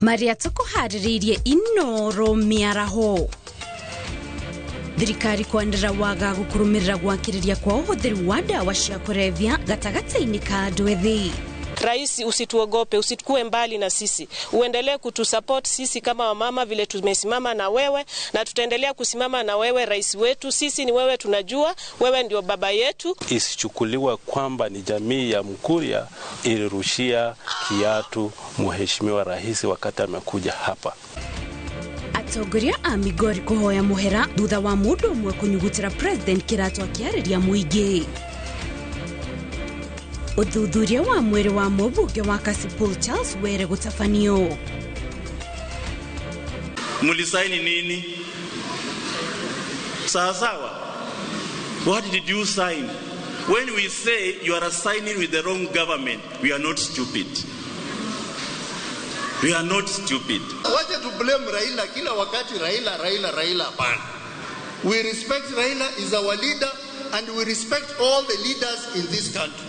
Maria tũkũharĩrĩirie Inoro mĩaraho. Thirikari kwanĩrĩra wagagu kũrũmĩrĩra gwakĩrĩria kwa ũhũthĩri wa ndawa cia kũrebia gatagatĩ-inĩ ka andũ ethĩ. Rais, usituogope, usikue mbali na sisi, uendelee kutusupport sisi kama wamama vile tumesimama na wewe, na tutaendelea kusimama na wewe rais wetu. Sisi ni wewe, tunajua wewe ndio baba yetu. Isichukuliwe kwamba ni jamii ya Mkuria ilirushia kiatu mheshimiwa rais wakati amekuja hapa. Atongoria a Migori kũhoya mũhera thutha wa mũndũ ũmwe kũnyugutĩra president kĩratũ akĩarĩria mũingĩ. Ũthuthuria wa mwĩrĩ wa mũmbunge wa Kasipul Charles Were gũtabanio. Mulisaini nini? Sawa sawa. What did you sign? When we say you are signing with the wrong government, we are not stupid. We are not stupid. Wacha to blame Raila kila wakati, Raila, Raila, Raila, hapana. We respect Raila, is our leader, and we respect all the leaders in this country.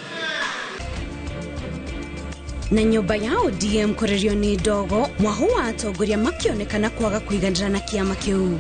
Na nyũmba ya ODM kũrĩrio nĩ ndogo, mwahu wa atongoria makĩonekana kwaga kũiganĩra na kĩama kĩu.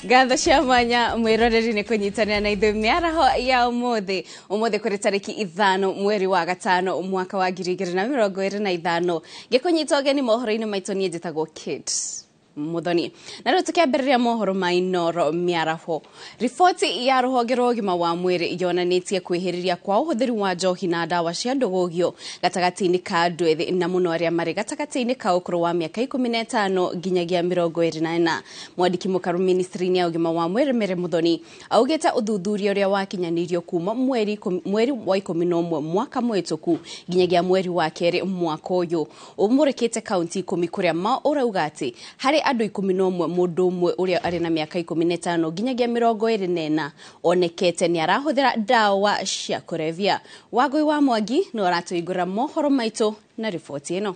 Ngatho cia mwanya mwiroreri ni kunyitanira na ithuĩ mĩaraho ya ũmũthĩ. Ũmũthĩ kũrĩ tarĩki 5 mweri wa 5 mwaka wa 2025. Ngĩkũnyita ũgeni mohoro-inĩ maitũ, niĩ njĩtagwo Kate Muthoni. Na rĩu tũkĩambĩrĩria mohoro ma Inoro mĩaraho. Riboti ya rũhonge rwa ũgima wa mwĩrĩ yonanĩtie kwĩhĩrĩria kwa ũhũthĩri wa njohi na ndawa cia ndũgũgio gatagatĩ-inĩ ka andũ ethĩ na mũno arĩa marĩ gatagatĩ-inĩ ka ũkũrũ wa mĩaka 15 nginyagia 24. Mwandĩki mũkaru ministry-inĩ ya ũgima wa mwĩrĩ Mary Muthoni augĩte ũthuthuria ũrĩa wakinyanĩirio kuma mweri wa 11 mwaka mũhĩtũku nginyagia mweri wa 2 mwaka ũyũ ũmũrĩkĩte kaunti 10 kũrĩa ma ũrauga atĩ harĩ andũ 11 mũndũ ũmwe ũrĩa arĩ na mĩaka 15 nginyagia 24 onekete nĩ arahũthĩra ndawa cia kũrebia. Wangũi wa Mwangi nĩ aratũigũra mohoro maitũ na riboti ĩno.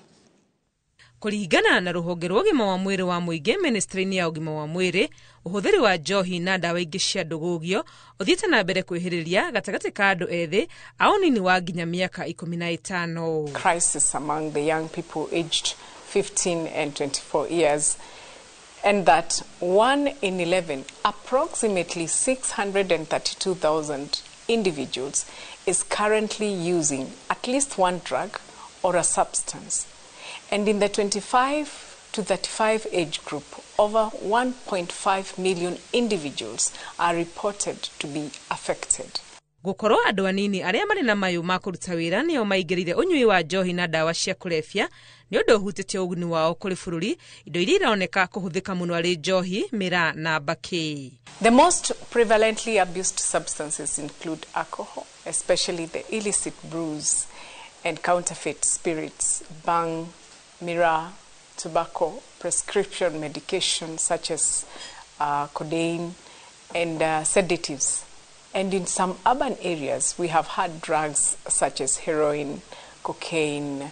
Kũringana na rũhonge rwa ũgima wa mwĩrĩ wa mũingĩ ministry-inĩ ya ũgima wa mwĩrĩ, ũhũthĩri wa njohi na ndawa ingĩ cia ndũgũgio ũthiĩte na mbere kwĩhĩrĩria gatagatĩ ka andũ ethĩ a ũnini wa nginya mĩaka 15. Crisis among the young people aged 15 and 24 years, and that 1 in 11, approximately 632,000 individuals, is currently using at least one drug or a substance. And in the 25 to 35 age group, over 1.5 million individuals are reported to be affected. Gũkorwo andũ anini arĩa marĩ na mayũ ma kũruta wĩra nĩo maingĩrire ũnyui wa njohi na ndawa cia kũrebia nĩ ũndũ ũhutĩtie ũguni wao kũrĩ bũrũri, indo iria ironeka kũhũthĩka mũno arĩ njohi, mĩraa na mbakĩ. The most prevalently abused substances include alcohol, especially the illicit brews and counterfeit spirits, bhang, miraa, tobacco, prescription medication such as codeine and sedatives. And in some urban areas, we have had drugs such as heroin, cocaine,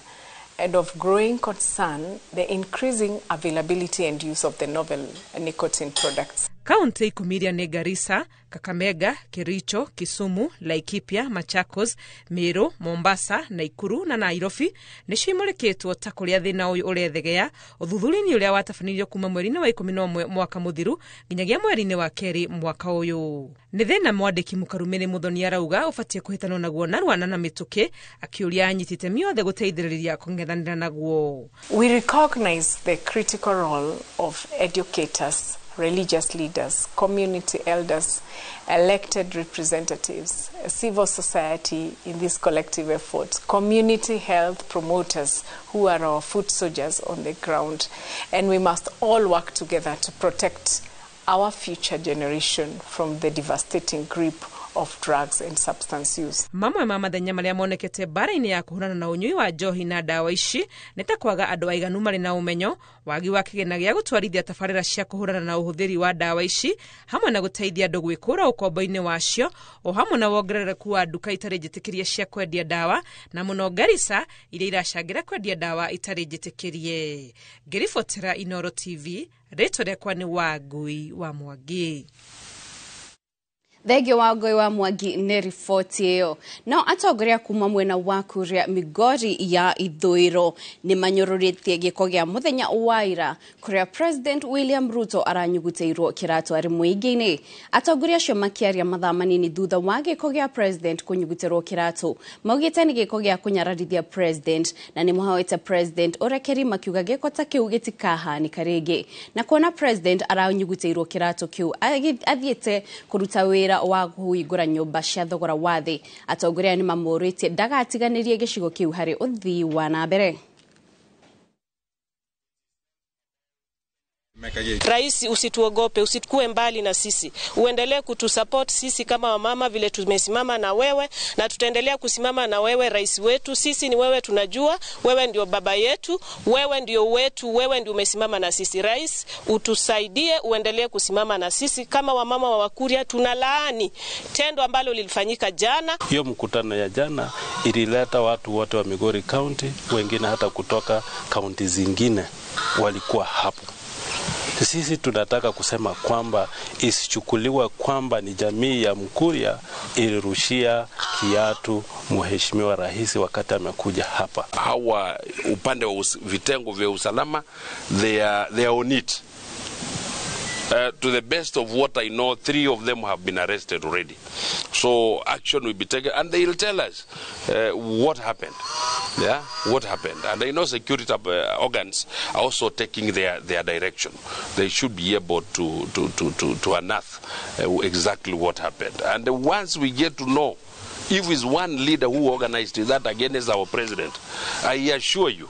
and of growing concern, the increasing availability and use of the novel nicotine products. Kaunti 10 iria nĩ Garissa, Kakamega, Kericho, Kisumu, Laikipia, Machakos, Meru, Mombasa, Nakuru na Nairobi nĩcio imũrĩkĩtwo ta kũrĩa thĩna ũyũ ũrethegea ũthuthuria-inĩ ũrĩa watabanĩirio kuma mweri-inĩ wa 11 mwaka mũthiru nginyagia mweri-inĩ wa 2 mwaka ũyũ. Nĩ thĩna mwandĩki mũkaru Mary Muthoni arauga ũbatiĩ kũhĩtanwo naguo narua na mĩtũkĩ, akĩũria anyiti itemi othe gũteithĩrĩria kũng'ethanĩra naguo. We recognize the critical role of educators, religious leaders, community elders, elected representatives, civil society in this collective effort, community health promoters who are our foot soldiers on the ground, and we must all work together to protect our future generation from the devastating grip of drugs and substance use. Mamwe ma mathenya marĩa monekete mbara-inĩ ya kũhũrana na ũnyui wa njohi na ndawa ici nĩ ta kwaga andũ aiganu marĩ na ũmenyo, wagi wa kĩgĩna gĩa gũtwarithia tabarĩra cia kũhũrana na ũhũthĩri wa ndawa ici, hamwe na gũteithia andũ gwĩkũra ũkombo-inĩ wacio, o hamwe na wongerereku wa nduka itarĩ njĩtĩkĩrie cia kwendia ndawa, na mũno Garissa iria iracangĩra kwendia ndawa itarĩ njĩtĩkĩrie. Ngĩribotera Inooro TV, rĩtwa rĩakwa nĩ Wangui wa Mwangi. Thengio wa Ngoi wa Mwangi nĩ riboti ĩyo. Nao atongoria kuma mwena wa Kuria Migori ya ithũĩro nĩ manyũrũrĩtie gĩko gĩa mũthenya wa ira kũrĩa President William Ruto aranyugutĩirwo kĩratũ arĩ mũingĩ-inĩ. Atongoria acio makĩaria mathaa manini thutha wa gĩko gĩa President kũnyugutĩrwo kĩratũ maugĩte nĩ gĩko gĩa kũnyararithia President na nĩ mahoete President ũrekeri makiuga gĩko ta kĩu gĩtikahanĩka rĩngĩ. Na kuona President aranyugutĩirwo kĩratũ kĩu athiĩte kũruta wĩra wa kũhingũra nyũmba cia thogora wa thĩ, atongoria nĩ mamũrĩtie ndagatiganĩrie gĩcigo kĩu harĩ ũthii wa na mbere. Rais, usituogope, usikue mbali na sisi, uendelee kutusupport sisi kama wamama vile tumesimama na wewe, na tutaendelea kusimama na wewe rais wetu. Sisi ni wewe, tunajua wewe ndio baba yetu, wewe ndio wetu, wewe ndio umesimama na sisi. Rais, utusaidie, uendelee kusimama na sisi kama wamama wa Wakuria. Tunalaani tendo ambalo lilifanyika jana. Hiyo mkutano ya jana ilileta watu wote wa Migori County, wengine hata kutoka kaunti zingine walikuwa hapo. Sisi tunataka kusema kwamba isichukuliwe kwamba ni jamii ya Mkuria ilirushia kiatu mheshimiwa rais wakati amekuja hapa. Hawa upande wa vitengo vya usalama, they are on it. To the best of what I know, 3 of them have been arrested already. So action will be taken, and they will tell us what happened. Yeah, what happened. And I know security organs are also taking their direction. They should be able to unearth exactly what happened. And once we get to know if it's one leader who organized that against our president, I assure you,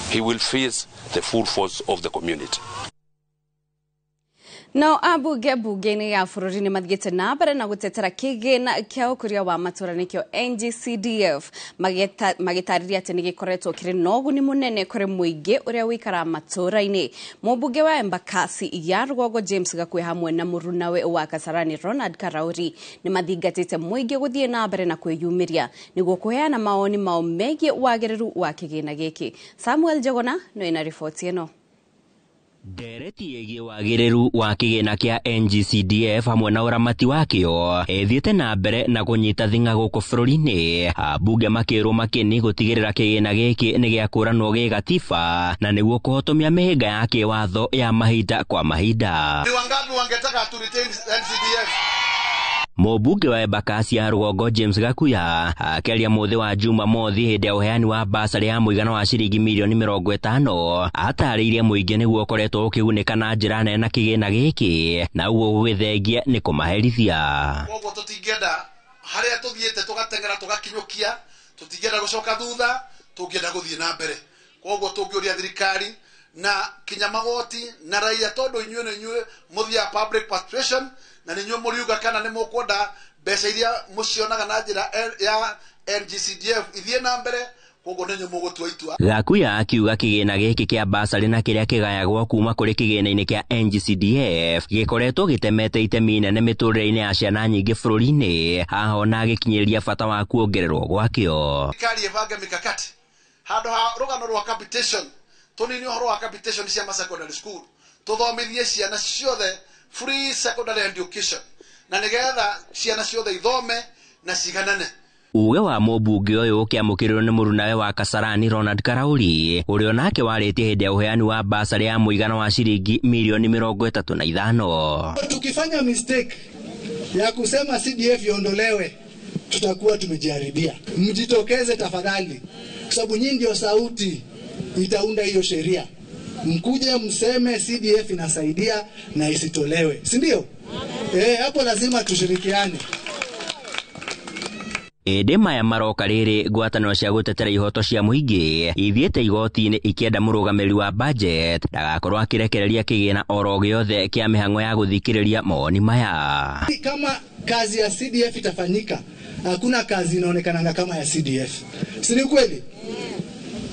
he will face the full force of the community. No ambunge bunge-inĩ ya bũrũri nĩ mathiĩte na mbere na gũtetera kĩgĩna kĩa ũkũria wa matũra nĩkĩo NGCDF, magĩtarĩria atĩ nĩ gĩkoretwo kĩrĩ na ũguni mũnene kũrĩ mũingĩ ũrĩa ũikaraga matũra-inĩ. Mũmbunge wa Embakasi ya Rũgongo James Gakwe hamwe na mũrunawe wa Kasarani Ronald Karauri nĩ mathingatĩte mũingĩ gũthiĩ na mbere na kwĩyumĩria nĩguo kũheana mawoni mao megiĩ wagĩrĩru wa kĩgĩna gĩkĩ. Samuel Njogona nĩ na riboti ĩno. Ndereti ĩgiĩ wagĩrĩru wa kĩgĩna kĩa NGCDF hamwe na ũramati wakĩo ĩthiĩte na mbere na kũnyita thing'a gũkũ bũrũri-inĩ, ambunge makĩrwo makĩni gũtigĩrĩra kĩgĩna gĩkĩ nĩ gĩakũranwo gĩ gatiba na nĩguo kũhotomia mĩhĩnga ya kĩwatho ya mahinda kwa mahinda. Ni wangapi wangetaka tu retain NCDF? Mũmbunge wa Embakasi ya Rũgongo James Gakuya akĩaria mũthĩ wa Jumamothi hĩndĩ ya ũheani wa basarĩ ya mũigana wa ciringi mirioni 50 atarĩirie mũingĩ nĩguo ũkoretwo ũkĩgunĩka na njĩra nene na kĩgĩna gĩkĩ na ũguo gũgĩthengia nĩ kũmaherithia. Koguo tũtingĩenda harĩa tũthiĩte tũgateng'era tũgakinyũkia, tũtingĩenda gũcoka thutha, tũngĩenda gũthiĩ na mbere. Koguo tũngĩũria thirikari na kinya magoti na raia tondu inyuĩ nĩ inyuĩ mũthiaga public participation na nĩ inyuĩ mũriuga kana nĩ mũkwenda mbeca iria mũcionaga na njĩra ya NGCDF ithiĩ na mbere, koguo nĩ inyuĩ mũgũtua itua. Gakuya akiuga kĩgĩna gĩkĩ kĩa basarĩ na kĩrĩa kĩgayagwo kuma kũrĩ kĩgĩna-inĩ kĩa NGCDF gĩkoretwo gĩtemete itemi inene mĩtũrĩre-inĩ ya ciana nyingĩ bũrũri-inĩ, haha ona agĩkinyĩria bata wa kuongererwo gwakĩo. Thirikari ĩbange mikakati handũ ha rũgano rwa capitation, tũnini ũhoro wa capitation cia ma secondary school, tũthomithie ciana ciothe free secondary education na nĩgetha ciana ciothe ithome na ciganane. Uge wa mũmbunge ũyũ ũkĩamũkĩrirwo nĩ mũrunawe wa Kasarani Ronald Karauri ũrĩa onake warĩtie hĩndĩ ya ũheani wa basarĩ ya mũigana wa ciringi milioni 35. Tukifanya mistake ya kusema CDF iondolewe, tutakuwa tumejiharibia. Mjitokeze tafadhali, kwa sababu nyinyi ndio sauti itaunda hiyo sheria. Mkuje mseme CDF inasaidia na isitolewe, si ndio? Hapo lazima tushirikiane. Ĩndĩ maya maroka rĩrĩ ngwatanĩro cia gũtetera ihoto cia mũingĩ ithiĩte igoti-inĩ ikĩenda mũrũgamĩrĩri wa budget ndagakorwo akĩrekereria kĩgĩna oro gĩothe kĩa mĩhang'o ya gũthikĩrĩria mawoni maya. Kama kazi ya CDF itafanyika, hakuna kazi inaonekananga kama ya CDF, si ni kweli?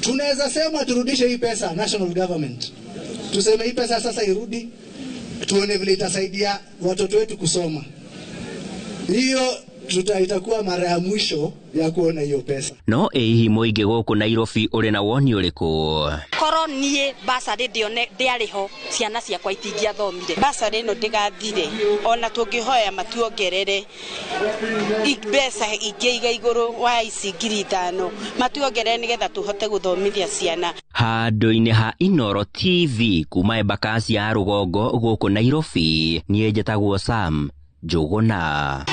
Tunaweza sema turudishe hii pesa national government, tuseme hii pesa sasa irudi, tuone vile itasaidia watoto wetu kusoma. Hiyo itakuwa mara ya mwisho ya kuona hiyo pesa. No ĩhihi mũingĩ gũkũ Nairobi ũrĩ na woni ũrĩkũ? Korwo niĩ basarĩ ndĩarĩ ho, ciana ciakwa itingĩathomire. Basarĩ ĩno ndĩgathire, ona tũngĩhoya matuongerere mbeca ingĩ iga igũrũ wa ici 5,000, matuongerere nĩgetha tũhote gũthomithia ciana. Handũ-inĩ ha Inooro TV kuma Embakasi ya rũgongo gũkũ Nairobi, niĩ njĩtagwo Sam Njũgũna.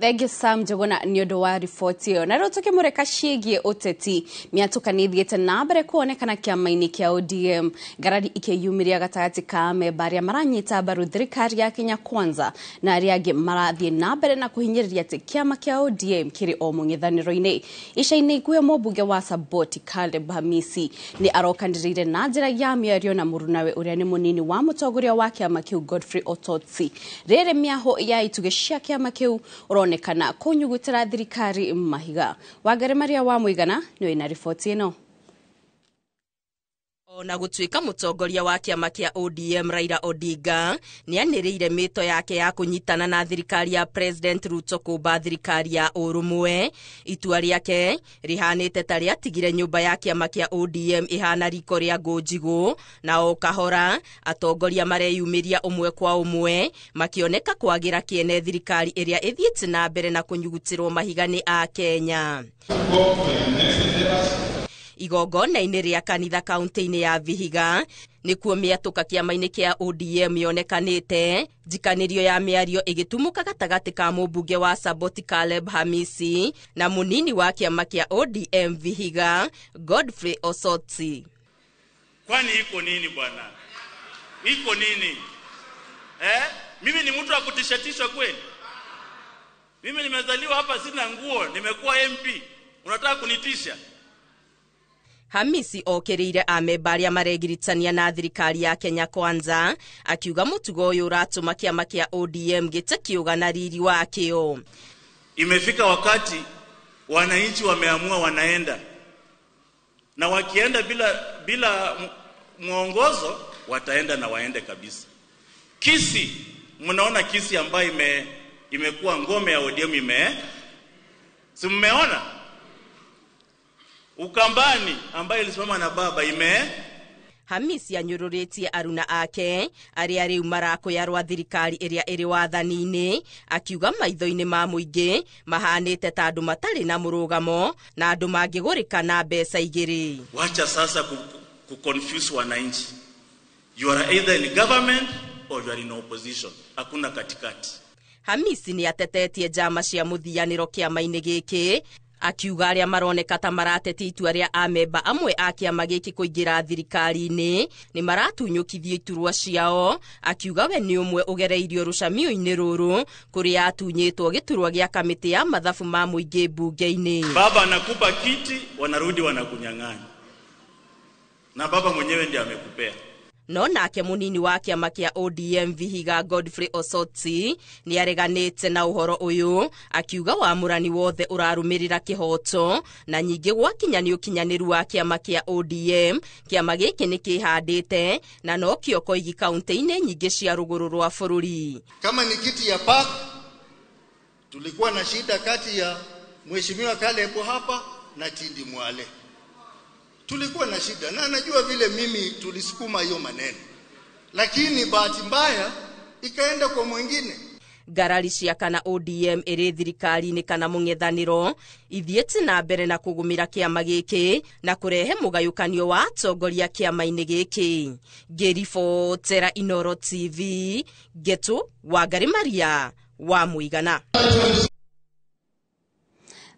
Thengi Sam Njũgũna nĩ ũndũ wa riboti ĩyo. Na rĩu tũkĩmũrĩka ciĩgiĩ ũteti, mĩatũka nĩ ĩthiĩte na mbere kuonekana kĩama-inĩ kĩa ODM, ngarari ikĩyumĩria gatagatĩ ka amemba arĩa maranyita mbaru thirikari ya Kenya Kwanza na arĩa angĩ marathiĩ na mbere na kũhinyĩrĩria atĩ kĩama kĩa ODM kĩrĩ o mũng'ethanĩro-inĩ. Ica-inĩ ikuhĩ mũmbunge wa Saboti Caleb Hamisi nĩ arokanĩrĩire na njĩra ya mĩario na mũrunawe ũrĩa nĩ mũnini wa mũtongoria wa kĩama kĩu Godfrey Ototsi. Rĩrĩ mĩahũ ya itugĩ cia kĩama kĩu ũronekana kũnyugutĩra thirikari mahiga. Wangari Maria wa Mũigana nĩwe ina riboti ĩno. Ona gũtuĩka mũtongoria wa kĩama kĩa ODM Raila Odinga nĩanĩrĩire mĩto yake ya kũnyitana na thirikari ya President Ruto kũmba thirikari ya ũrũmwe, itua rĩake rĩhanĩte ta rĩatigire nyũmba ya kĩama kĩa ODM ĩhana riko rĩa ngũnjigũ, na o kahora atongoria mareyumĩria ũmwe kwa ũmwe makĩoneka kwagĩra kĩene thirikari ĩrĩa ĩthiĩte na mbere na kũnyugutĩrwo mahiga nĩ Akenya. Igongona-inĩ rĩa kanitha kaunti-inĩ ya Vihiga nĩkuo mĩatũka kĩama-inĩ kĩa ODM yonekanĩte, njikanĩrio ya mĩario ĩgĩtumũka gatagatĩ ka mũmbunge wa Saboti Caleb Hamisi na mũnini wa kĩama kĩa ODM Vihiga Godfrey Osotsi. Kwani iko nini bwana? Iko nini? Mimi ni mtu wa kutishatishwa kweli? Mimi nimezaliwa hapa sina nguo, nimekuwa MP. Unataka kunitisha? Hamisi okĩrĩire amemba arĩa maregiritania na thirikari ya Kenya Kwanza akiuga mũtugo ũyũ ũratũma kĩama kĩa ODM gĩte kĩũga na riri wakĩo. Imefika wakati wananchi wameamua wanaenda, na wakienda bila mwongozo wataenda na waende kabisa. Kisi, mnaona Kisi ambayo imekuwa ngome ya ODM si mmeona? Ukambani ambaye ilisimama na baba Hamisi anyũrũrĩtie aruna ake arĩa rĩu marakũya rwa thirikari ĩrĩa ĩrĩ wathani-inĩ, akiuga maitho-inĩ ma mũingĩ mahanĩte ta andũ matarĩ na mũrũgamo na andũ mangĩgũrĩka na mbeca igĩrĩ. Wacha sasa kuconfuse wananchi. You are either in government or you are in opposition. Hakuna katikati. Hamisi nĩ atetetie njama cia mũthianĩro kĩama-inĩ gĩkĩ, akiuga arĩa maroneka ta maratetia itua rĩa amemba amwe a kĩama gĩkĩ kũingĩra thirikari-inĩ nĩ maratunyũkithio iturwa ciao, akiuga we nĩ ũmwe ũgereirio rũcamio-inĩ rũrũ kũrĩa atunyĩtwo gĩturwa gĩa kamĩtĩ ya mathabu ma mũingĩ mbunge-inĩ. Baba anakupa kiti, wanarudi wanakunyang'anya, na baba mwenyewe ndiye amekupea. No nake munini wa kĩama kĩa ODM Vihiga Godfrey Osotsi nĩareganĩte na ũhoro ũyũ, akiuga wamũrani wothe ũrarũmĩrĩra kĩhoto na nyingĩ gwakinya nĩ ũkinyanĩru wa kĩama kĩa ODM. Kĩama gĩkĩ nĩ kĩhandĩte na nokĩo koigi kaunti-inĩ nyingĩ cia rũgũrũ rwa bũrũri. Kama ni kiti ya park, tulikuwa na shida kati ya Mheshimiwa Caleb hapa na Tindi Mwale. Tulikuwa na shida na najua vile mimi tulisukuma hiyo maneno, lakini bahati mbaya ikaenda kwa mwingine. Ngarari cia kana ODM ĩrĩ thirikari-inĩ kana mũng'ethanĩro ithiĩte na mbere na kũgũmĩra kĩama gĩkĩ na kũrehe mũgayũkanio wa atongoria kĩama-inĩ gĩkĩ. Ngĩribotera Inooro TV, Ngetu Wangari Maria wa Mũigana.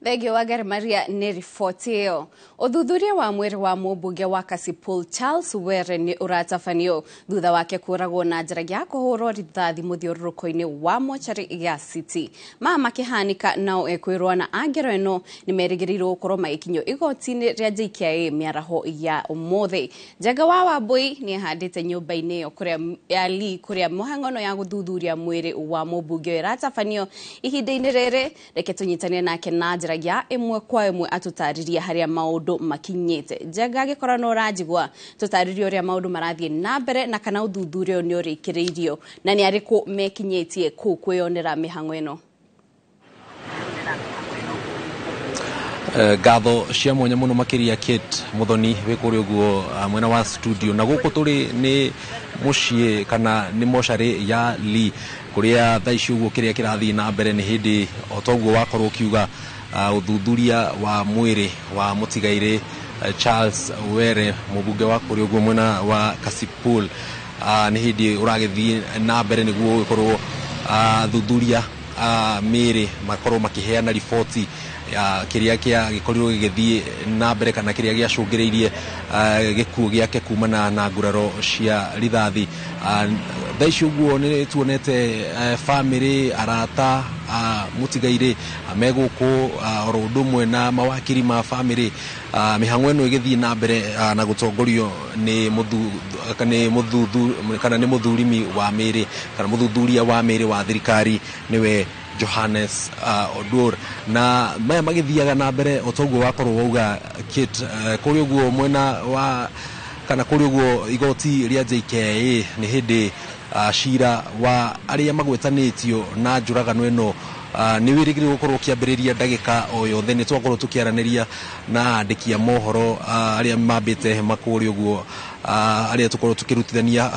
Thengio Wangari Maria nĩ riboti ĩyo. Ũthuthuria wa mwĩrĩ wa mũmbunge wa Kasipul Charles Were nĩ ũratabanio thutha wake kũragwo na njĩra ya kũhũrwo rithathi mũthiũrũrũko-inĩ wa mocarĩ ya City. Maya makĩhanĩka nao ekwĩrwo na angero ĩno nĩ merĩgĩrĩirwo gũkorwo magĩkinyio igoti-inĩ rĩa JKIA mĩaraho ya ũmũthĩ. Njenga wa Wambui nĩ ahandĩte nyũmba-inĩ ĩyo kũrĩa ya Lee kũrĩa mũhang'o ya gũthuthuria mwĩrĩ wa mũmbunge ũyũ ĩratabanio ihinda-inĩ rĩrĩ. Reke tũnyitane nake na njĩra ya ĩmwe kwa ĩmwe atũtarĩrie harĩa maũndũ makinyĩte. Njenga agĩkorwo no ũranjigua, tũtarĩrie ũrĩa maũndũ marathiĩ na mbere na kana ũthuthuria ũyũ nĩ ũrĩkĩrĩirio na nĩ arĩkũ mekinyĩtie kũu kwĩyonera mĩhang'o ĩno. Ngatho cia mwanya muno makiria Kate Muthoni wĩ kũrĩa ũguo mwena wa studio, na gũkũ tũrĩ nĩ mũciĩ kana nĩ mocarĩ ya Lee kũrĩa thaa ici ũguo kĩrĩa kĩrathiĩ na mbere nĩ hĩndĩ o toguo wakorwo ũkiuga ũthuthuria wa mwĩrĩ wa mũtigairĩ Charles Were mũmbunge wa kũrĩa ũguo mwena wa Kasipul nĩ hĩndĩ ũragĩthiĩ na mbere nĩguo gũgĩkorwo athuthuria mĩĩrĩ makorwo makĩheana riboti ya kĩrĩa gĩkorirwo gĩgĩthiĩ na mbere kana kĩrĩa gĩacũngĩrĩirie gĩkuũ gĩake kumana na nguraro cia rithathi. Thaa ici ũguo nĩ tuonete bamĩrĩ, arata mũtigairĩ me gũkũ oro ũndũ ũmwe na mawakiri ma bamĩrĩ, mĩhang'o ĩno ĩgĩthiĩ na mbere na gũtongorio nĩ kana nĩ mũthurimi wa mĩĩrĩ kana mũthuthuria wa mĩĩrĩ wa thirikari nĩwe Johannes Odur, na maya magĩthiaga na mbere o toguo wakorwo wauga Kate, kũrĩa ũguo mwena wa kana kũrĩa ũguo igoti rĩa JKIA nĩ hĩndĩ cira wa arĩa magwetanĩtio na njũragano ĩno nĩ wĩrĩgĩrĩirwo gũkorwo ũkĩambĩrĩria ndagĩka o yothe. Nĩ twakorwo tũkĩaranĩria na andĩki a mohoro arĩa mambĩte hema kũrĩa ũguo, arĩa tũkorwo tũkĩrutithania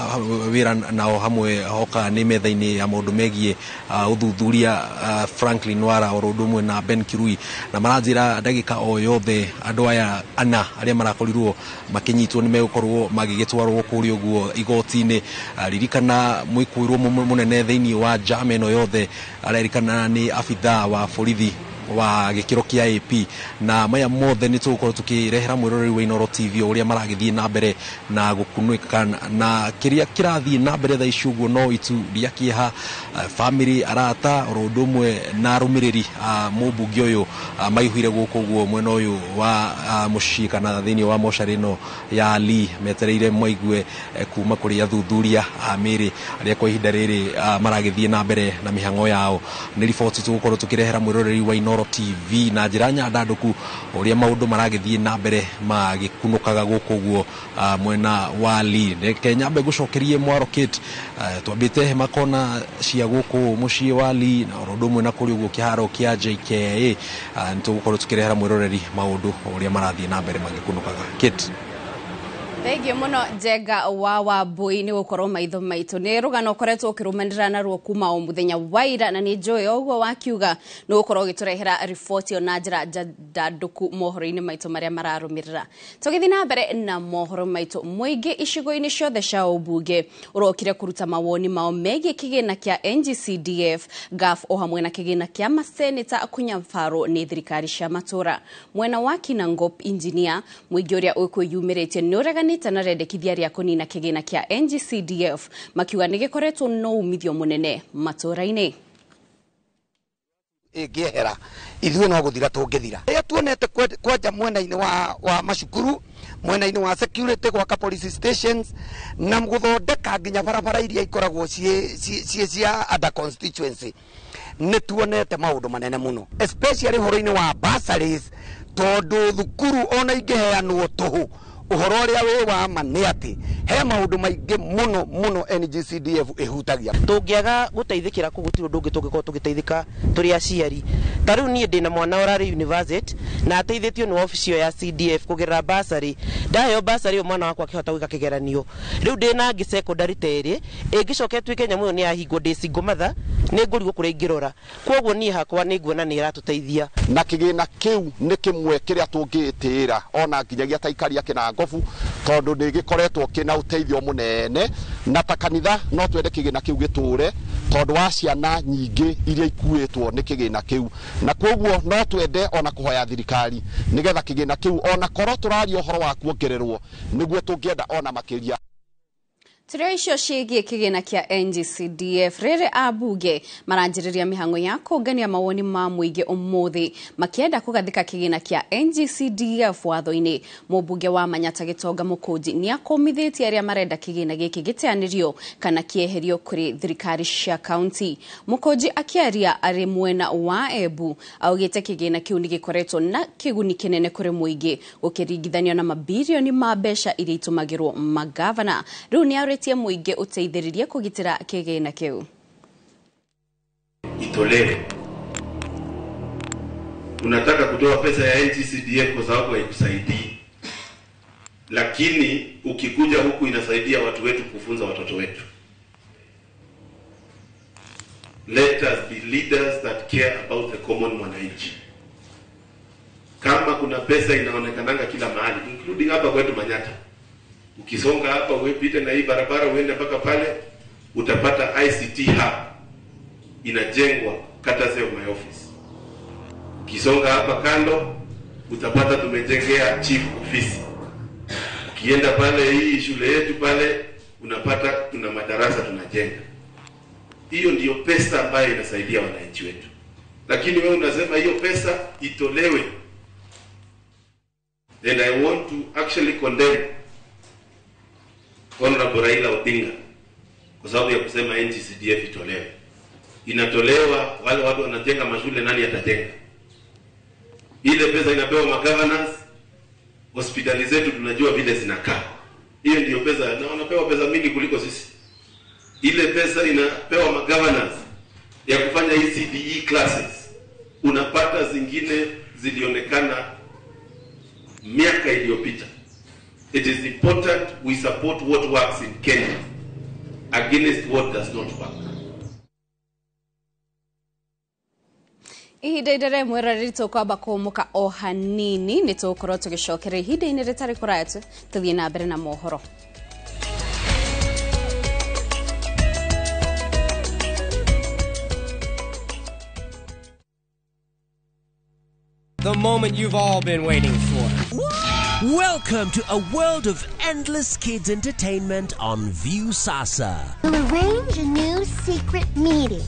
wĩra nao hamwe hoka nĩ metha-inĩ ya maũndũ megiĩ ũthuthuria, Franklin Wara oro ũndũ ũmwe na Ben Kirui, na maranjĩra ndagĩka o yothe andũ aya ana arĩa marakorirwo makĩnyitwo nĩ megũkorwo magĩgĩtwarwo kũrĩa ũguo igoti-inĩ. Ririkana mwĩkũĩrwo mũnene thĩinĩ wa njama ĩno yothe arerikana nĩ abithaa wa borithi wa gĩkĩro kĩa AP, na maya mothe nĩ tũgũkorwo tũkĩrehera mwĩroreri wa Inooro TV o ũrĩa maragĩthiĩ na mbere na gũkunũka na kĩrĩa kĩrathiĩ na mbere thaa ici ũguo no itu rĩa kĩeha, bamĩrĩ, arata oro ũndũ ũmwe na arũmĩrĩri a mũmbunge ũyũ maihũire gũkũ ũguo mwena ũyũ wa mũciĩ kana thĩinĩ wa mocarĩ ĩno ya Lee metereire maigue kuma kũrĩ athuthuria a mĩĩrĩ arĩa kwa ihinda rĩrĩ maragĩthiĩ na mbere na mĩhang'o yao. Nĩ riboti tũgũkorwo tũkĩrehera mwĩroreri wa Inooro TV na njĩra nyandandũku ũrĩa maũndũ maragĩthiĩ na mbere magĩkunũkaga gũkũ ũguo mwena wa Lee. Reke nyambe ngũcokerie mwaro Kate, twambĩte hema kona cia gũkũ mũciĩ wa Lee na oro ũndũ ũmwe na kũrĩ ũguo kĩharo kĩa JKIA, nĩ tũgũkorwo tũkĩrehera mwĩroreri maũndũ ũrĩa marathiĩ na mbere magĩkunũkaga. Kate. Thengio muno Njenga wa Wambui nĩ gũkorwo maitho maitũ. Nĩ rũgano ũkoretwo ũkĩrũmanĩrĩra naruo kuma o mũthenya wa ira, na nĩ njũĩ o ũguo wakiuga nĩ ũgũkorwo ũgĩtũrehera riboti ĩyo na njĩra njandandũku mohoro-inĩ maitũ marĩa mararũmĩrĩra. Tũgĩthiĩ na mbere na mohoro maitũ, mũingĩ icigo-inĩ ciothe cia ũmbunge ũrokire kũruta mawoni mao megiĩ kĩgĩna kĩa NGCDF, GAF o hamwe na kĩgĩna kĩa maseneta kũnyabarwo nĩ thirikari cia matũra. Mwena wa Kinangop Engineer, mũingĩ ũrĩa ũkwĩyumĩrĩtie nĩ ũreganĩte na rendekithia rĩa kũnina kĩgĩna kĩa NGCDF, makiuga nĩ gĩkoretwo no umithio mũnene matũra-inĩ. Ĩngĩehera ithuĩ no gũthira tũngĩthira. Rĩrĩa tuonete kwanja mwena-inĩ wa macukuru, mwena-inĩ wa security, gwaka police stations na gũthondeka nginya barabara iria ikoragwo ciĩ cia under constituency, nĩ tuonete maũndũ manene mũno, especially ũhoro-inĩ wa bursaries, tondũ thukuru ona ingĩheanwo tũhũ, ũhoro ũrĩa wĩ wa ma nĩ atĩ he maũndũ maingĩ mũno mũno NGCDF ĩhutagia. Tũngĩaga gũteithĩkĩra kũu gũtirĩ ũndũ ũngĩ tũngĩkorwo tũgĩteithĩka tũrĩ aciari. Ta rĩu niĩ ndĩna mwana ũrarĩ university na ateithĩtio nĩ wabici ĩyo ya CDF kũgerera bursary. Ndaheo bursary ĩyo mwana wakwa akĩhota gwĩka kĩgeranio. Rĩu ndĩna angĩ secondary ta ĩrĩ ĩngĩcoka ĩtuĩke nyamũ ĩyo nĩ yahingwo ndĩ single mother, nĩ ngũrigwo kũrĩa ingĩrora. Koguo niĩ hakwa nĩ nguona nĩ ĩratũteithia. Na kĩgĩna kĩu nĩ kĩmwe kĩrĩa tũngĩtĩĩra ona nginyagia ta aikari a Kĩnangobu, tondũ nĩ gĩkoretwo kĩna ũteithio mũnene, na ta kanitha no twende kĩgĩna kĩu gĩtũre. tondu wa ciana nyingĩ iria ikuĩtwo nĩ kĩgĩna kĩu. Na koguo no twende ona kũhoya thirikari nĩgetha kĩgĩna kĩu ona korwo tũraria ũhoro wa kuongererwo nĩguo tũngĩenda ona makĩria. Tũrĩ icio ciĩgiĩ kĩgĩna kĩa NGCDF rĩrĩ ambunge maranjĩrĩria mĩhang'o ya kũngania mawoni ma mũingĩ ũmũthĩ makĩenda kũgathĩka kĩgĩna kĩa NGCDF watho-inĩ. Mũmbunge wa Manyata Gĩtonga Mũkũnji nĩakũmithĩtie arĩa marenda kĩgĩna gĩkĩ gĩteanĩrio kana kĩeherio kũrĩ thirikari cia kaunti. Mũkũnji akĩaria arĩ mwena wa Embu augĩte kĩgĩna kĩu nĩgĩkoretwo na kĩguni kĩnene kũrĩ mũingĩ gũkĩringithanio na mabirioni ma mbeca iria itũmagĩrwo magavana. Rĩu nĩ tie muingi uteithĩrĩrie kũgitĩra kĩgĩna kĩu. Itolewe. Unataka kutoa pesa ya NGCDF kwa sababu haikusaidii, lakini ukikuja huku inasaidia watu wetu kufunza watoto wetu. Let us be leaders that care about the common mwananchi. Kama kuna pesa inaonekananga kila mahali, including hapa kwetu Manyata, ukisonga hapa uepite na hii barabara uende mpaka pale utapata ICT hub inajengwa courtesy of my office. Ukisonga hapa kando utapata tumejengea chief office. Ukienda pale hii shule yetu pale unapata tuna madarasa tunajenga. Hiyo ndiyo pesa ambayo inasaidia wananchi wetu. Lakini wewe unasema hiyo pesa itolewe. And I want to actually condemn Honorable Raila Odinga kwa sababu ya kusema NGCDF itolewe. Inatolewa, wale watu wanajenga mashule, nani atajenga? Ile pesa inapewa magovernors, hospitali zetu tunajua vile zinakaa. Hiyo ndiyo pesa, na wanapewa pesa mingi kuliko sisi. Ile pesa inapewa magovernors ya kufanya ECDE classes. Unapata zingine zilionekana miaka iliyopita. It is important we support what works in Kenya against what does not work. Ihinda-inĩ rĩmwe rĩrĩ tũkwamba kũũmũka o hanini nĩ tũgũkorwo tũgĩcokera ihinda-inĩ rĩtarĩ kũraya tũthiĩ na mbere na mohoro. The moment you've all been waiting for. Welcome to a world of endless kids entertainment on Viusasa. We'll arrange a new secret meeting.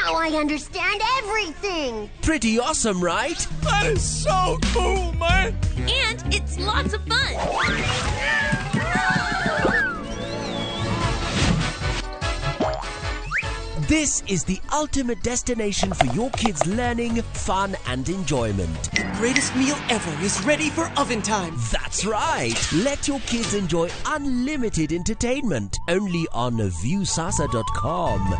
Now I understand everything. Pretty awesome, right? That is so cool, man. And it's lots of fun. This is the ultimate destination for your kids' learning, fun, and enjoyment. The greatest meal ever is ready for oven time. That's right. Let your kids enjoy unlimited entertainment only on Viusasa.com.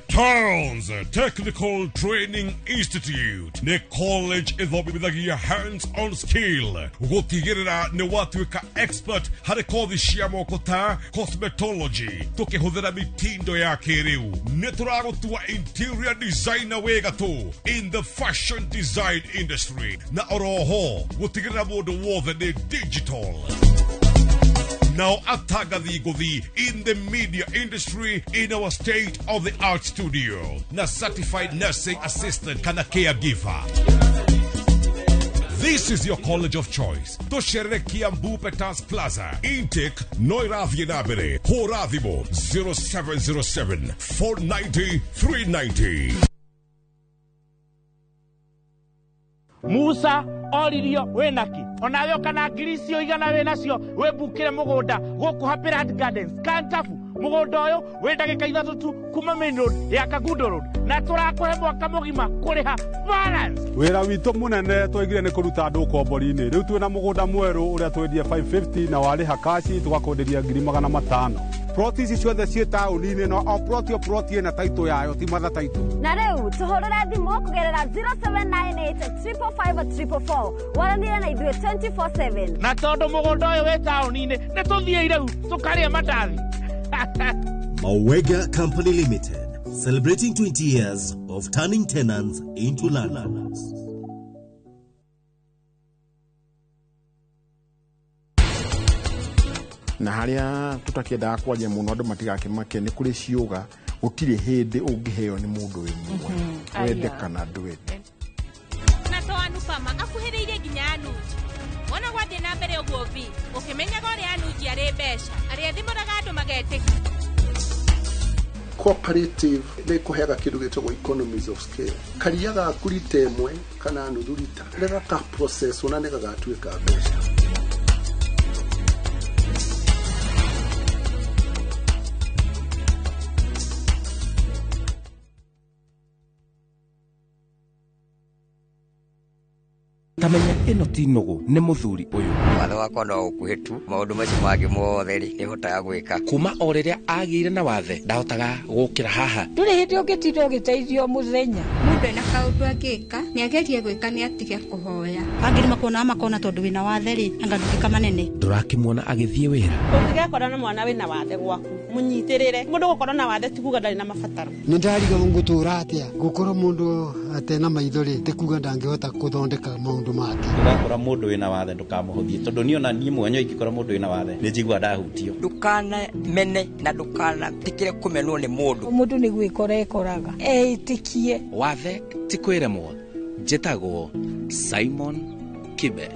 Towns Technical Training Institute nĩ college ĩthomithagia hands-on skill gũtigĩrĩra nĩ watuĩka expert harĩ kothi cia moko ta cosmetology tũkĩhũthĩra mitindo ya kĩrĩu. Nĩ tũragũtua interior designer wĩ gatũ in the fashion design industry na oroho gũtigĩrĩra mũndũ wothe nĩ digital. Now atangathi ngũthi in the media industry in our state-of-the-art studio na certified nursing assistant kana caregiver. This is your college of choice. Tũcerere Kiambu Peters Plaza. Intake no ĩrathiĩ na mbere. Hũra thimũ 0707 490 390. Musa oririo wĩnaki onawe ũkana ngiri icio igana wĩnacio wĩmbukĩre mũgũnda gũkũ Happy Land Gardens Kantafu. Mũgũnda ũyũ wĩ ndagĩka 3 tu kuma main road ya Kangundo Road na tũrakũhe mwaka mũgima kũrĩha balance. Wĩra witũ mũnene twaigire nĩ kũruta andũ ũkombori-inĩ. Rĩu twĩna mũgũnda mwerũ ũrĩa twendie 550 na warĩha kaci tũgakwenderia 500,000. Ploti ici ciothe ciĩ taũni-inĩ no o ploti o ploti ĩna taitũ yayo ti matha taitũ. Na rĩu tũhũrĩre thimũ kũgerera 0798 555 444 waranĩre na ithuĩ 24/7. Na tondũ mũgũnda ũyũ wĩ taũni-inĩ nĩ tũthiĩ rĩu tũkarĩe mandathi. Mawega Company Limited, celebrating 20 years of turning tenants into landlords. Na harĩa tũtakĩendaga kwaria mũno andũ matigakĩmake nĩ kũrĩ ciũga gũtirĩ hĩndĩ ũngĩheo nĩ mũndũ wĩ muoyo, wende kana ndwende. Na to Anupama akuhĩrĩirie nginya Anuji. Wona gwathiĩ na mbere ũguo vi ũkĩmenyaga ũrĩa Anuji arĩ mbeca arĩa thimũraga andũ magetĩkia. Cooperative nĩ kũheaga kĩndũ gĩtagwo economies of scale. Karia gaku rita ĩmwe kana nuthu rita rĩgaka process ona nĩ gagatuĩka mbeca. Tamenya ĩno ti nũgũ nĩ mũthuri ũyũ. Watho wakwa no ũkuhĩ tu, maũndũ macio mangĩ mothe rĩ nĩhotaga gwĩka. Kuma o rĩrĩa agĩire na wathe ndahotaga gũkĩra haha. Ndũrĩ hĩndĩ ũngĩtinda ũgĩteithio mũthenya. Mũndũ ena kaũndũ angĩka nĩagerie gwĩka nĩatige kũhoya. Angĩ nĩmakuonaga makona tondũ wĩna wathe rĩ anga nduĩka manene. Ndũrakĩmuona agĩthiĩ wĩra. Ũngĩgekora na mwana wĩna wathe gwaku mũnyitĩrĩre. Mũndũ gũkorwo na wathe ti kuga ndarĩ na mabataro. Nĩ ndariga ngũtũra atĩa gũkorwo mũndũ atena maitho rĩ ti kuga ndangĩhota gũthondeka maũndũ make. Ũgakora mũndũ wĩna wathe ndũkamũhũthie tondũ niĩ ona niĩ mwenyewe ingĩkora mũndũ wĩna wathe nĩ njiguaga ndahutio. Ndũkanamene na ndũkanetĩkĩre kũmenwo nĩ mũndũ. Mũndũ nĩ gwĩkora ekoraga eĩtĩkie. Wathe ti kwĩremwo. Njĩtagwo Simon Kibe.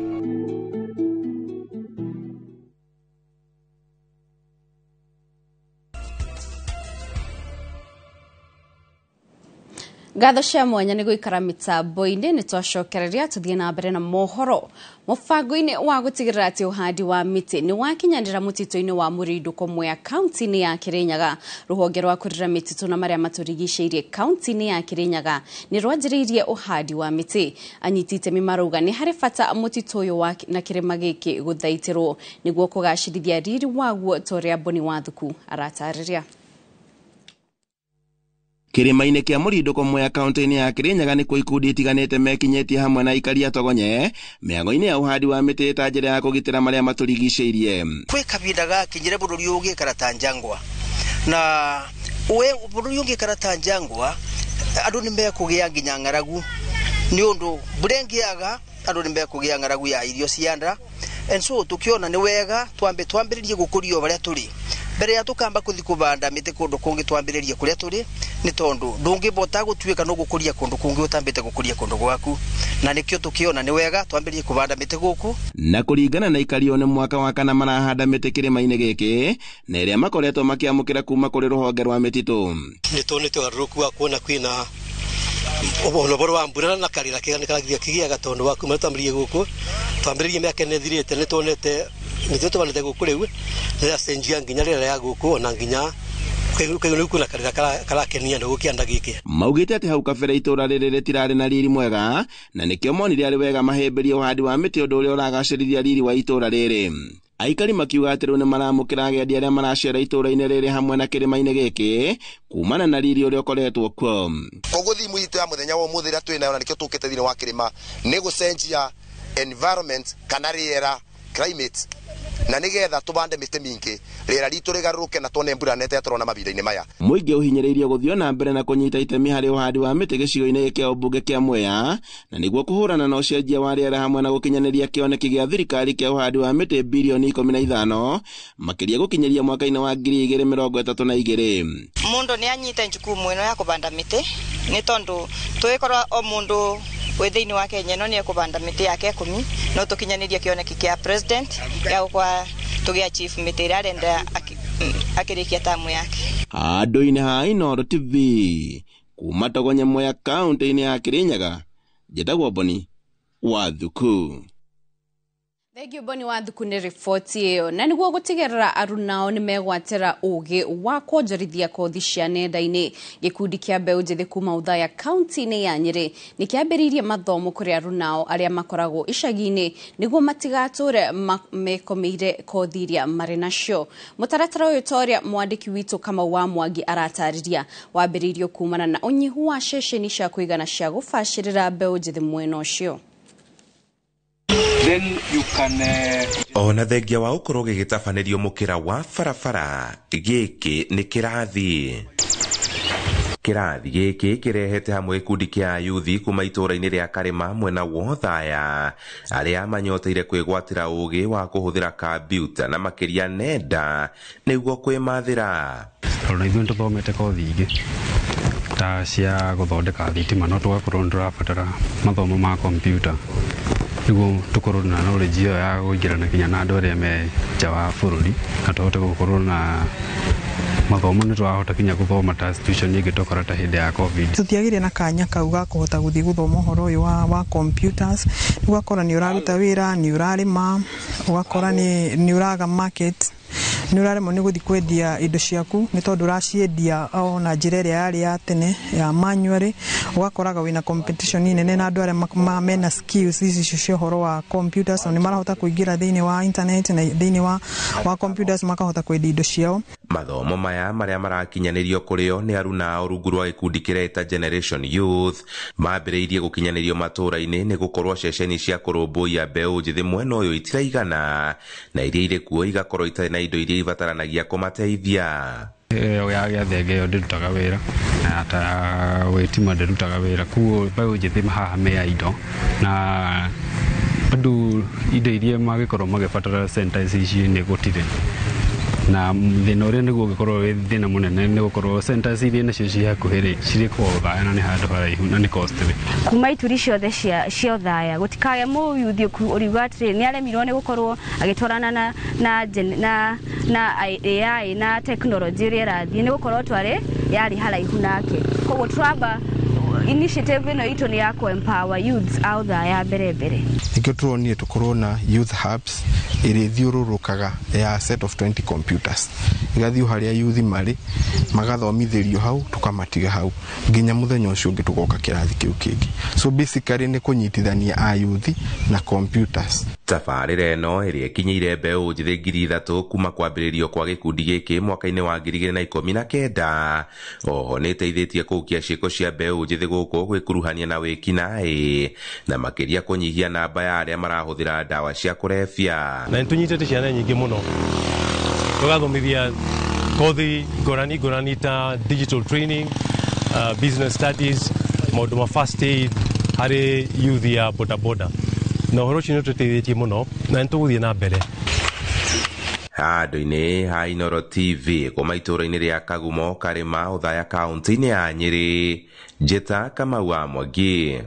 Ngatho cia mwanya nĩ gũikara mĩtambo-inĩ nĩ twacokereria tũthiĩ na mbere na mohoro. Mũbango-inĩ wa gũtigĩrĩra atĩ ũhandi wa mĩtĩ nĩ wakinyanĩra mũtitũ-inĩ wa Mũrindũko Mwea kaunti-inĩ ya Kĩrĩnyaga. Rũhonge rwa kũrĩra mĩtitũ na marĩa matũrigicĩirie kaunti-inĩ ya Kĩrĩnyaga nĩ rwanjĩrĩirie ũhandi wa mĩtĩ. Anyiti itemi marauga nĩ harĩ bata mũtitũ ũyũ wa na kĩrĩma gĩkĩ gũthaitĩrwo nĩguo kũgacĩrithia riri waguo ta ũrĩa Boni Wathuku aratarĩria. Kĩrĩma-inĩ kĩa Mũrindũko Mwea kaunti-inĩ ya Kĩrĩnyaga nĩkuo ikundi itiganĩte mekinyĩtie hamwe na aikari a Togonye mĩago-inĩ ya ũhandi wa mĩtĩ ta njĩra ya kũgitĩra marĩa matũrigicĩirie. Kwĩ kahinda gakinyire bũrũri ũgĩikara ta njangwa, na we bũrũri ũngĩikara ta njangwa andũ nĩ mekũgĩa nginya ng'aragu nĩ ũndũ mbura ĩngĩaga andũ nĩ mekũgĩa ng'aragu ya irio cia nda. And so tukiona nĩ wega twambe twambĩrĩrie gũkũria o harĩa tũrĩ mbere ya tukamba kuthi kubanda mĩtĩ kũndũ kũngĩ twambĩrĩrie kũrĩa tũrĩ nĩ tondũ ndũngĩbota gũtuĩka no gũkũria kũndũ kũngĩ ũtambĩte gũkũria kũndũ gwaku, na nĩkĩo tũkĩona nĩ wega twambĩrĩrie kũbanda mĩtĩ gũkũ. Na kũringana na ikario nĩ mwaka wa kana marahanda mĩtĩ kĩrĩma-inĩ gĩkĩ na ĩrĩa makoretwo makĩamũkĩra kuma kũrĩ rũhonge rwa mĩtitũ. Nĩ tuonete ũgarũrũku wa kuona kwĩna ũhoro wa mbura na karĩra kega nĩ kĩgĩaga tondũ wa kuma twambĩrĩrie gũkũ twambĩrĩrie mĩaka ĩno ĩthirĩte nĩ tuonete mĩtĩ tũbandĩte gũkũ rĩu nĩyacenjia nginya rĩera ya gũkũ ona nginya kwĩna karĩra karakenia andũ gũkĩanda gĩkĩ. Maugĩte atĩ hau kabere itũra rĩrĩ rĩtirarĩ na riri mwega na nĩkĩo monire arĩ wega mahĩmbĩrie ũhandi wa mĩtĩ ũndũ ũrĩa ũragacĩrithia riri wa itũra rĩrĩ. Aikari makiuga atĩ rĩu nĩ maramũkĩra agendi arĩa maracera itũra-inĩ rĩrĩ hamwe na kĩrĩma-inĩ gĩkĩ kumana na riri ũrĩa ũkoretwo kuo. Koguo thimu itũ ya mũthenya wa ũmũthĩ ĩrĩa twĩ nayo na nĩkĩo tũkĩte thĩinĩ wa kĩrĩma nĩ gũcenjia environment kana rĩera climate, na nĩgetha tũbande mĩtĩ mĩingĩ rĩera ritũ rĩgarũrũke na tuone mbura nene ta tũrona mahinda-inĩ maya. Mũingĩ ũhinyĩrĩirie gũthiĩ na mbere na kũnyita itemi harĩ ũhandi wa mĩtĩ gĩcigo-inĩ kĩa ũmbunge kĩa Mwea na nĩguo kũhũrana na ũcenjia wa rĩera hamwe na gũkinyanĩria kĩoneki gĩa thirikari kĩa ũhandi wa mĩtĩ bilioni 15 makĩria gũkinyĩria mwaka-inĩ wa 2032. Mũndũ nĩ anyite jukumu ĩno ya kũbanda mĩtĩ nĩ tondũ tũgĩkorwo o mũndũ wĩ thĩinĩ wa Kenya ĩno nĩ ekũbanda mĩtĩ yake 10 no tũkinyanĩrie kĩoneki kĩa president gĩa gũkorwo tũgĩ achieve mĩtĩ ĩrĩa arenda akĩrĩkia tamu yake. Handũ-inĩ ha Inooro TV kuma Togonye Mwea kaunti-inĩ ya Kĩrĩnyaga, njĩtagwo Boni Wathuku. Thank you Boni Wathuku nĩ riboti ĩyo. Na nĩguo gũtigĩrĩra arunao nĩ megwatĩra ũgĩ wa kwonjorithia kothi cia nenda-inĩ, gĩkundi kĩa mbeũ njĩthĩ kuma Othaya kaunti-inĩ ya Nyĩrĩ nĩ kĩambĩrĩirie mathomo kũrĩ arunao arĩa makoragwo icagi-inĩ nĩguo matigatũre mekomeire kothi iria marĩ nacio. Mũtaratara ũyũ ta ũrĩa mwandĩki witũ Kamau wa Mwangi aratarĩria wambĩrĩirio kumana na ũnyihu wa ceceni cia kũigana cia gũbacĩrĩra mbeũ njĩthĩ mwena ũcio. Then you can, ona thengia wa ũkorwo gĩgĩtabanĩrio mũkĩra wa barabara gĩkĩ nĩ kĩrathi. Kĩrathi gĩkĩ kĩrehete hamwe gĩkundi kĩa ayuthi kuma itũũra-inĩ rĩa Karĩma mwena wa Othaya, arĩa manyoteire kwĩgwatĩra ũgĩ wa kũhũthĩra kambiuta na makĩria nenda nĩguo kwĩmathĩra. Tondũ na ithuĩ nĩtũthomete kothi ingĩ ta cia gũthondeka thitima, no tũgakorwo nĩtũrabatara mathomo ma kompiuta nĩguo tũkorwo na knowledge ĩyo ya kũingĩrana nginya na andũ arĩa me nja wa bũrũri, na tũhote gũkorwo na mathomo nĩtũrahota nginya gũthoma ta situation ĩngĩ tũkora ta hĩndĩ ya COVID. Tũtiagĩire na kanya kau ga kũhota gũthiĩ gũthoma ũhoro ũyũ wa computers. Ũgakora nĩ ũraruta wĩra, nĩ ũrarĩma, ũgakora nĩ ũraga market, nĩ ũraremwo nĩ gũthiĩ kwendia indo ciaku nĩ tondũ ũraciendia o na njĩra ĩrĩa yarĩ ya tene ya manually. Ũgakoraga wĩna competition nene na andũ arĩa mena skills ici cia ũhoro wa computers, nĩ marahota kũingĩra thĩinĩ wa internet na thĩinĩ wa computers makahota kwendia indo ciao. Mathomo maya marĩa marakinyanĩrio kũrĩo nĩ aruna ao rungu rwa gĩkundi kĩreta Generation Youth mambĩrĩirie gũkinyanĩrio matũũra-inĩ nĩ gũkorwo ceceni cia kũrũmbũiya mbeũ njĩthĩ mwena ũyũ itiraigana, na iria irĩ kuo igakorwo itarĩ na indo iria ibataranagia kũmateithia. Ĩyo ya gĩathenge ĩyo ndĩrutaga wĩra, na ta gwĩtima ndĩrutaga wĩra, koguo mbeũ njĩthĩ haha me indo na bado indo iria mangĩkorwo magĩbatara centers ici nĩ gũtirĩ. Na thĩna ũrĩa nĩguo ũngĩkorwo wĩ thĩna mũnene nĩ gũkorwo centers iria nacio ciĩ hakuhĩ rĩ, cirĩ kwa Othaya na nĩ handũ haraihu na nĩ costly. Kuma ituri ciothe cia Othaya gũtikage mũyuthi ũriuga atĩrĩ nĩ aremirwo nĩ gũkorwo agĩtwarana na AI na tekinoronjĩ ĩrĩa ĩrathiĩ, nĩ gũkorwo twarĩ yarĩ haraihu nake. Koguo tũramba initiative ĩno itũ nĩ ya kũ empower youths a Othaya mbere mbere. Nĩkĩo tũronire tũkorwo na youth hubs ĩrĩa ĩthiũrũrũkaga ya set of 20 computers, igathiĩ harĩa youth marĩ magathomithĩrio hau, tũkamatiga hau nginya mũthenya ũcio ũngĩ tũgoka kĩrathi kĩu kĩngĩ. So basically nĩ kũnyitithania a youth na computers. Tabarĩra ĩno ĩrĩa ĩkinyĩire mbeũ njĩthĩ 3,000 kuma kwambĩrĩrio kwa gĩkundi gĩkĩ mwaka-inĩ wa 2019. Oho nĩ ĩteithĩtie kũhukia ciĩko cia mbeũ njĩthĩ gũkũ gwĩkuruhania na wĩkinaĩ na makĩria kũnyihia namba ya arĩa marahũthĩra ndawa cia kũrebia. Na nĩtũnyitĩte ciana nyingĩ mũno tũgathomithia kothi ngũrani ngũrani ta digital training, business studies, maũndũ ma first aid harĩ youth ya bodaboda, na ũhoro ũcio nĩ ũtũteithĩtie mũno na nĩ tũgũthiĩ na mbere. Handũ-inĩ ha Inooro TV kuma itũũra-inĩ rĩa Kagumo, Karĩma, Othaya, kaũntĩ-inĩ ya Nyĩrĩ, Njĩta Kamau wa Mwangi.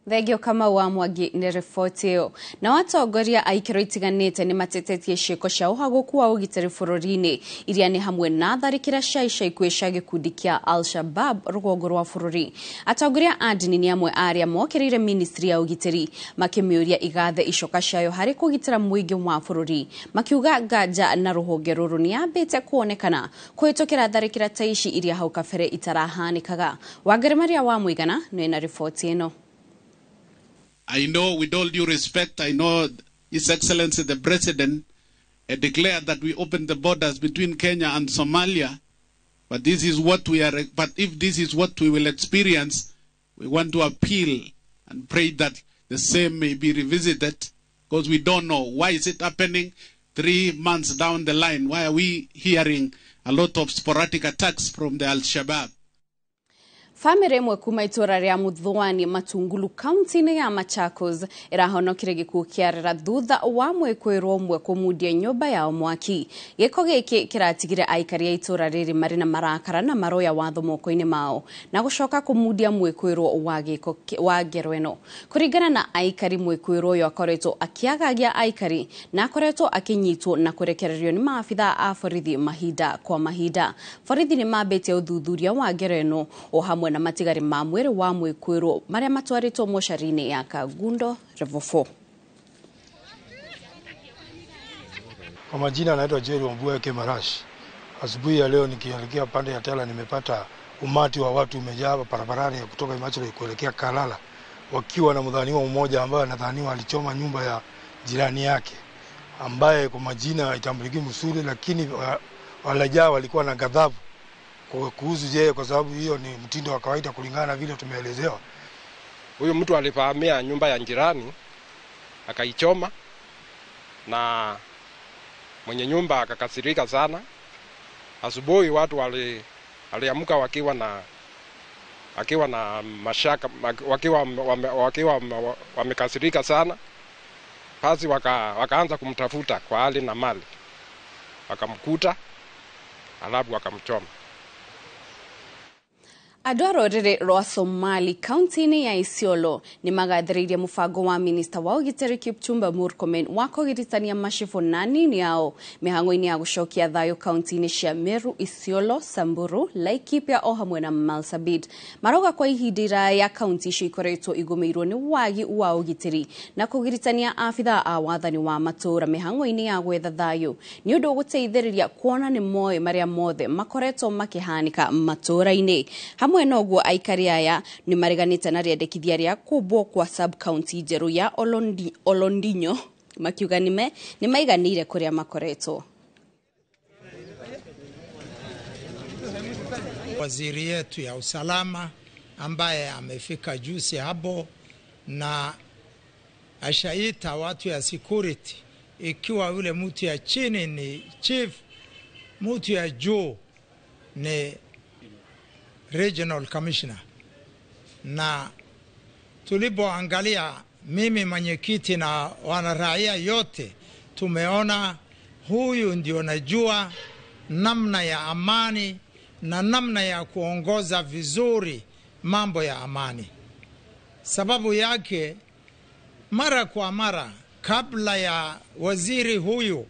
Thengio Kamau wa Mwangi nĩ riboti ĩyo. Na atongoria a ikĩro itiganĩte nĩ matetetie ciĩko cia ũhagũku wa ũgitĩri bũrũri-inĩ iria nĩ hamwe na tharĩkĩra cia ica ikuhĩ cia gĩkundi kĩa Al-Shabaab rũgongo rwa bũrũri. Atongoria a ndini nĩ amwe a arĩa mokĩrĩire ministry ya ũgitĩri makĩmĩũria igathe icoka ciayo harĩ kũgitĩra mũingĩ wa bũrũri, makiuga nganja na rũhonge rũrũ nĩ yambĩte kuonekana kũhĩtũkĩra tharĩkĩra ta ici iria hau kabere itarahanĩkaga. Wangari Maria wa Mũigana nĩ na riboti ĩno. I know, with all due respect, I know His Excellency the President declared that we opened the borders between Kenya and Somalia, but this is what we are. But if this is what we will experience, we want to appeal and pray that the same may be revisited, because we don't know why is it happening 3 months down the line. Why are we hearing a lot of sporadic attacks from the Al-Shabaab? Famĩlĩ ĩmwe kuma itũũra rĩa Muthwani Matungulu kaunti-inĩ ya Machakos ĩrahonokire gĩkuũ kĩa rĩra thutha wa mwĩkũĩrwo ũmwe kũmundia nyũmba yao mwaki. Gĩko gĩkĩ kĩratigire aikari a itũũra rĩrĩ marĩ na marakara na maroya watho moko-inĩ mao na gũcoka kũmundia mwĩkũĩrwo wa gĩko wa ngero ĩno. Kũringana na aikari, mwĩkũĩrwo ũyũ akoretwo akĩagagia aikari na akoretwo akĩnyitwo na kũrekererio nĩ maabitha a borithi mahinda kwa mahinda. Borithi nĩ mambĩtie ũthuthuria wa ngero ĩno o hamwe na matigari ma mwĩrĩ wa mwĩkũĩrwo marĩa matwarĩtwo mocarĩ-inĩ ya Kangundo Level 4. Kwa majina anaitwa Jerry Wambua Kemarash. Asubuhi ya leo nikielekea pande ya Tala nimepata umati wa watu umejaa hapa barabarani ya kutoka Imachole kuelekea Kalala, wakiwa na mdhaniwa mmoja ambaye anadhaniwa alichoma nyumba ya jirani yake ambaye kwa majina haitambuliki mzuri, lakini walajaa walikuwa na ghadhabu kuhusu yeye kwa sababu hiyo ni mtindo wa kawaida kulingana na vile tumeelezewa. Huyu mtu alivamia nyumba ya jirani akaichoma, na mwenye nyumba akakasirika sana. Asubuhi watu Aliamka akiwa na mashaka, wakiwa wamekasirika sana. Basi wakaanza kumtafuta kwa hali na mali. Wakamkuta, alafu wakamchoma. Andũ a rũrĩrĩ rwa Somali kaunti-inĩ ya Isiolo nĩ magathĩrĩirie mũbango wa minista wa ũgitĩri Kipchumba Murkomen wa kũgiritania macibũ na anini ao mĩhang'o-inĩ ya gũcokia thayũ kaunti-inĩ cia Meru, Isiolo, Samburu, Laikipia o hamwe na Marsabit. Marauga kwa ihinda iraya kaunti icio ikoretwo igũmĩirwo nĩ wagi wa ũgitĩri na kũgiritania abithaa a wathani wa matũũra mĩhang'o-inĩ ya gwetha thayũ nĩ ũndũ ũgũteithĩrĩria kuona nĩ moĩ marĩa mothe makoretwo makĩhanĩka matũũra-inĩ. Hamwe noguo aikari aya nĩ mareganĩte na rĩendekithia rĩa kũmbwo kwa sub county njerũ ya Olondinyo makiuga nĩ maiganĩire kũrĩa makoretwo. Waziri yetu ya usalama ambaye amefika juzi hapo na ashaita watu ya security, ikiwa yule mtu ya chini ni chief, mtu ya juu ni regional commissioner. Na tulipoangalia mimi mwenyekiti na wanaraia yote, tumeona huyu ndio najua namna ya amani na namna ya kuongoza vizuri mambo ya amani. Sababu yake mara kwa mara kabla ya waziri huyu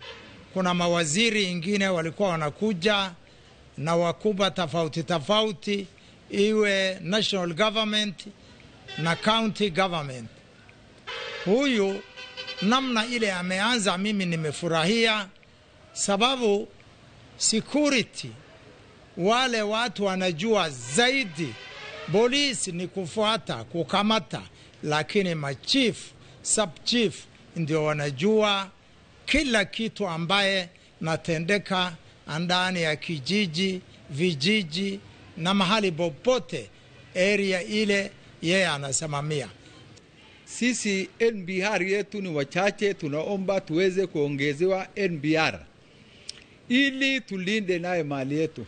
kuna mawaziri ingine walikuwa wanakuja na wakubwa tofauti tofauti, iwe national government na county government. Huyu namna ile ameanza, mimi nimefurahia, sababu security wale watu wanajua zaidi. Polisi ni kufuata, kukamata, lakini machief, sub chief ndio wanajua kila kitu ambaye natendeka ndani ya kijiji, vijiji na mahali popote area ile yeye anasimamia. Sisi NBR yetu ni wachache, tunaomba tuweze kuongezewa NBR ili tulinde naye mali yetu,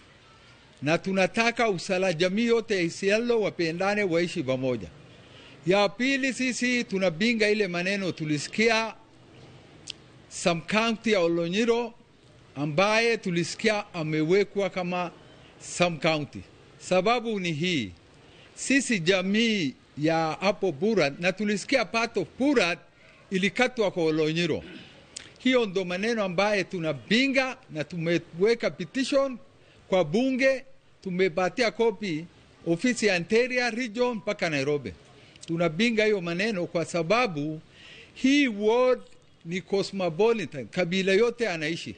na tunataka usala jamii yote ya Isiolo wapendane, waishi pamoja. Ya pili, sisi tunabinga ile maneno tulisikia some county ya Olonyiro ambaye tulisikia amewekwa kama some county. Sababu ni hii, sisi jamii ya hapo Burat, na tulisikia part of Burat ilikatwa kwa Olonyiro. Hiyo ndo maneno ambaye tunabinga, na tumeweka petition kwa bunge, tumepatia kopi ofisi ya Interior Region mpaka Nairobi. Tunabinga hiyo maneno kwa sababu hii ward ni cosmopolitan, kabila yote anaishi.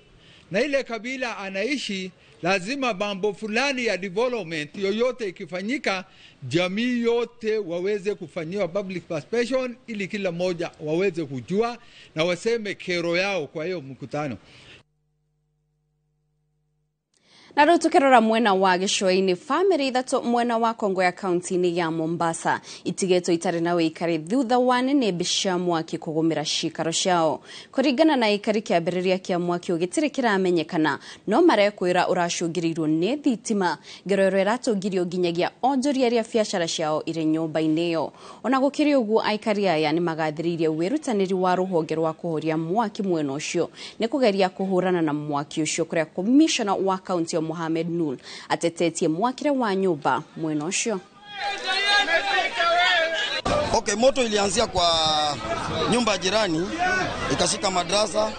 Na ile kabila anaishi, lazima mambo fulani ya development yoyote ikifanyika, jamii yote waweze kufanyiwa public participation ili kila mmoja waweze kujua na waseme kero yao kwa hiyo mkutano. Na rĩu tũkĩrora mwena wa gĩcũa-inĩ, bamĩrĩ ithatũ mwena wa Kongoya kaunti-inĩ ya Mombasa itigĩtwo itarĩ na wĩikari thutha wa nĩnĩmbĩ cia mwaki kũgũmĩra ciikaro ciao. Kũringana na aikari, kĩambĩrĩria kĩa mwaki gĩtirĩ kĩramenyekana, no marekwĩra ũracũngĩrĩirwo nĩ thitima. Ngero ĩrĩa ĩratũngirio nginyagia onjoria arĩa biacara ciao irĩ nyũmba-inĩ ĩyo. Ona gũkĩrĩ ũguo, aikari aya nĩ magathĩrĩirie wĩrutanĩri wa rũhonge rwa kũhoria mwaki mwena ũcio nĩ kũgeria kũhũrana na mwaki ũcio, kũrĩa commissioner wa kaunti Mohamed Nur atetetie mwakire wa nyumba mwena ũcio. Okay, moto ilianzia kwa nyumba jirani ikashika madrasa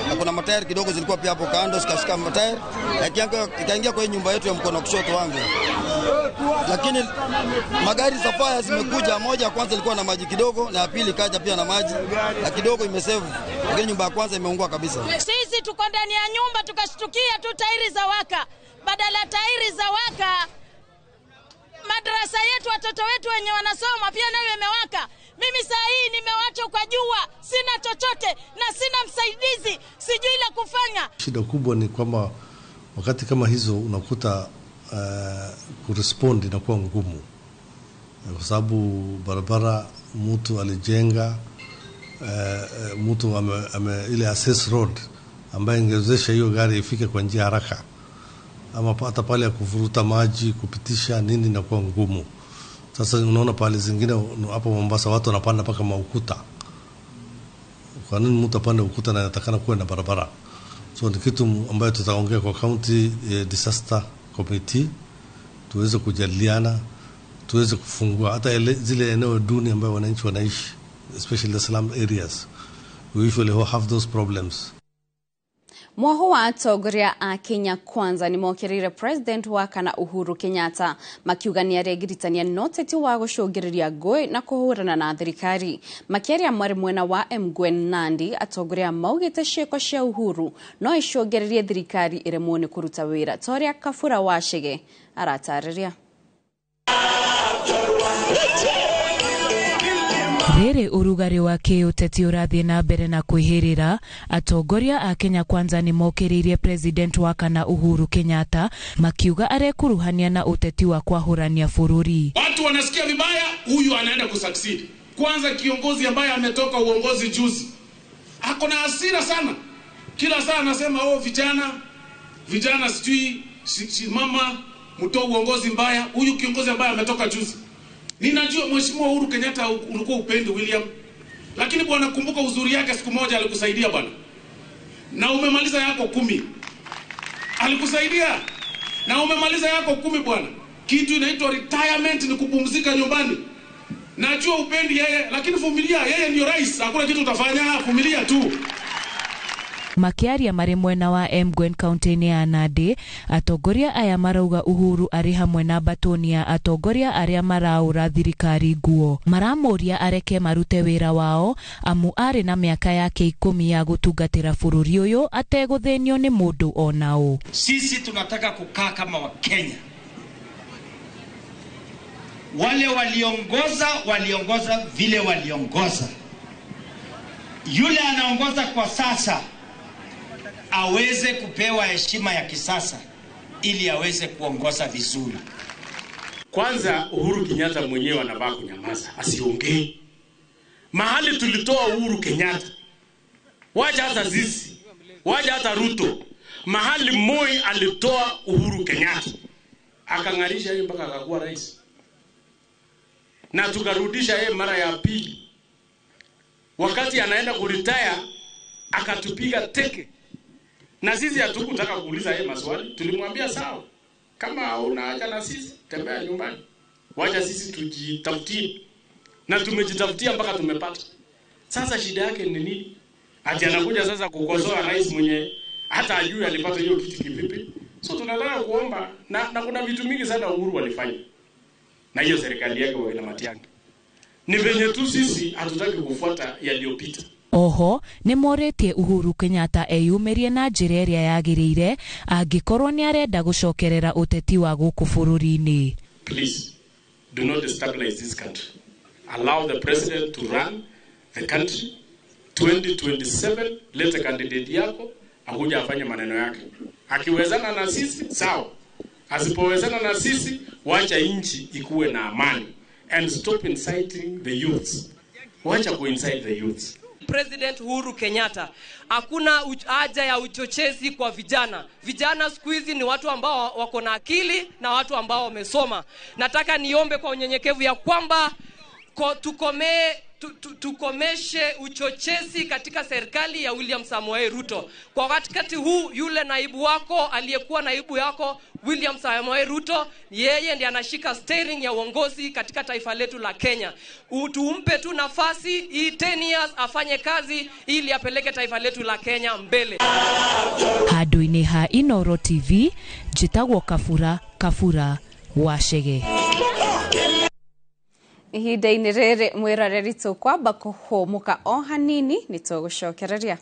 na kuna matairi kidogo zilikuwa pia hapo kando, zikashika matairi ikaingia kwa nyumba yetu ya mkono kushoto wangu. Lakini magari safari zimekuja, moja kwanza ilikuwa na maji kidogo na ya pili kaja pia na maji na kidogo imesave, lakini nyumba ya kwanza imeungua kabisa. Sisi tuko ndani ya nyumba tukashtukia tu tairi za waka, badala tairi za waka madrasa yetu watoto wetu wenye wanasoma pia nayo imewaka. Mimi saa hii nimewachwa kwa jua, sina chochote na sina msaidizi, sijui la kufanya. Shida kubwa ni kwamba wakati kama hizo unakuta kurespond inakuwa ngumu, kwa sababu barabara mtu alijenga, mtu ame ile access road ambayo ingewezesha hiyo gari ifike kwa njia haraka, ama hata pale ya kuvuruta maji kupitisha nini inakuwa ngumu. Sasa unaona pale zingine hapo Mombasa watu wanapanda mpaka maukuta. Kwa nini mtu apande ukuta na inatakana kuwe na barabara? So ni kitu ambayo tutaongea kwa county disaster committee, tuweze kujadiliana, tuweze kufungua hata zile eneo duni ambayo wananchi wanaishi, especially the slum areas. We usually have those problems. Mwaho wa atongoria a Kenya Kwanza ni mokirire President wa kana Uhuru Kenyatta makiuga ni aregiritania na ũteti wa gũcũngĩrĩria ngũĩ na kũhũrana na thirikari. Makĩaria marĩ mwena wa Mgwen Nandi, atongoria maugĩte ciĩko cia Uhuru no icũngĩrĩrie thirikari ĩremwo nĩ kũruta wĩra ta ũrĩa Kabura Wachege aratarĩria. Rĩrĩ ũrugarĩ wa kĩũteti ũrathiĩ na mbere na kwĩhĩrĩra, atongoria a Kenya Kwanza nĩ mokĩrĩirie President wa kana Uhuru Kenyatta makiuga arekuruhania na ũteti wa kwahũrania bũrũri. Watu wanasikia vibaya, huyu anaenda kusucceed. Kwanza kiongozi ambaye ametoka uongozi juzi ako na hasira sana, kila saa anasema oh, vijana vijana sijui simama mtoe uongozi mbaya. Huyu kiongozi ambaye ametoka juzi, ninajua Mheshimiwa Uhuru Kenyatta ulikuwa upendi William, lakini bwana, kumbuka uzuri yake, siku moja alikusaidia bwana, na umemaliza yako 10. Alikusaidia na umemaliza yako 10 bwana. Kitu inaitwa retirement ni kupumzika nyumbani. Najua upendi yeye, lakini vumilia, yeye ndio rais, hakuna kitu utafanya, vumilia tu. Makiaria marĩ mwena wa Mgwen kaunti-inĩ ya Nandi, atongoria aya marauga Uhuru arĩ hamwe na mbatoni ya atongoria arĩa maraũra thirikari nguo. Maramũria areke marute wĩra wao amu arĩ na mĩaka yake 10 ya gũtungatĩra bũrũri ũyũ ategũthĩnio nĩ mũndũ ona ũ. Sisi tunataka kukaa kama Wakenya. Wale waliongoza, waliongoza vile waliongoza. Yule anaongoza kwa sasa aweze kupewa heshima ya kisasa ili aweze kuongoza vizuri. Kwanza Uhuru Kenyatta mwenyewe anavaa kunyamaza, asiongee. Mahali tulitoa Uhuru Kenyatta, wacha hata sisi, wacha hata Ruto, mahali Moi alitoa Uhuru Kenyatta akangarisha yeye mpaka akakuwa rais, na tukarudisha yeye mara ya pili. Wakati anaenda kuretire akatupiga teke. Na sisi hatukutaka kuuliza yeye maswali, tulimwambia sawa, kama una haja na sisi tembea nyumbani, wacha sisi tujitafutie. Na tumejitafutia mpaka tumepata. Sasa shida yake ni nini? Ati anakuja sasa kukosoa rais mwenye hata ajui alipata hiyo kitu kivipi. So tunataka kuomba na kuna vitu mingi sana Uhuru walifanya na hiyo serikali yake wa Matiang'i. Ni venye tu sisi hatutaki kufuata yaliyopita. Oho nĩ morĩtie Uhuru Kenyatta eyumĩrie na njĩra ĩrĩa yagĩrĩire angĩkorwo nĩ arenda gũcokerera ũteti wa gũkũ bũrũri-inĩ. Please do not destabilize this country. Allow the president to run the country. 2027 lete candidate yako akuja afanye maneno yake. Akiwezana na sisi sawa, asipowezana na sisi wacha nchi ikuwe na amani. And stop inciting the youths. Wacha ku incite the youths. President Uhuru Kenyatta, hakuna haja ya uchochezi kwa vijana. Vijana siku hizi ni watu ambao wako na akili na watu ambao wamesoma. Nataka niombe kwa unyenyekevu ya kwamba tukomeshe uchochezi katika serikali ya William Samoei Ruto. Kwa wakati huu yule naibu wako aliyekuwa naibu yako William Samoei Ruto, yeye ndiye anashika steering ya uongozi katika taifa letu la Kenya. Tumpe tu nafasi hii 10 years afanye kazi ili apeleke taifa letu la Kenya mbele. Handũ-inĩ ha Inooro TV, njĩtagwo Kabura Kabura Wachege. Ihinda-inĩ rĩrĩ mwĩroreri tũkwamba kũhũmũka o hanini nĩ tũgũcokereria.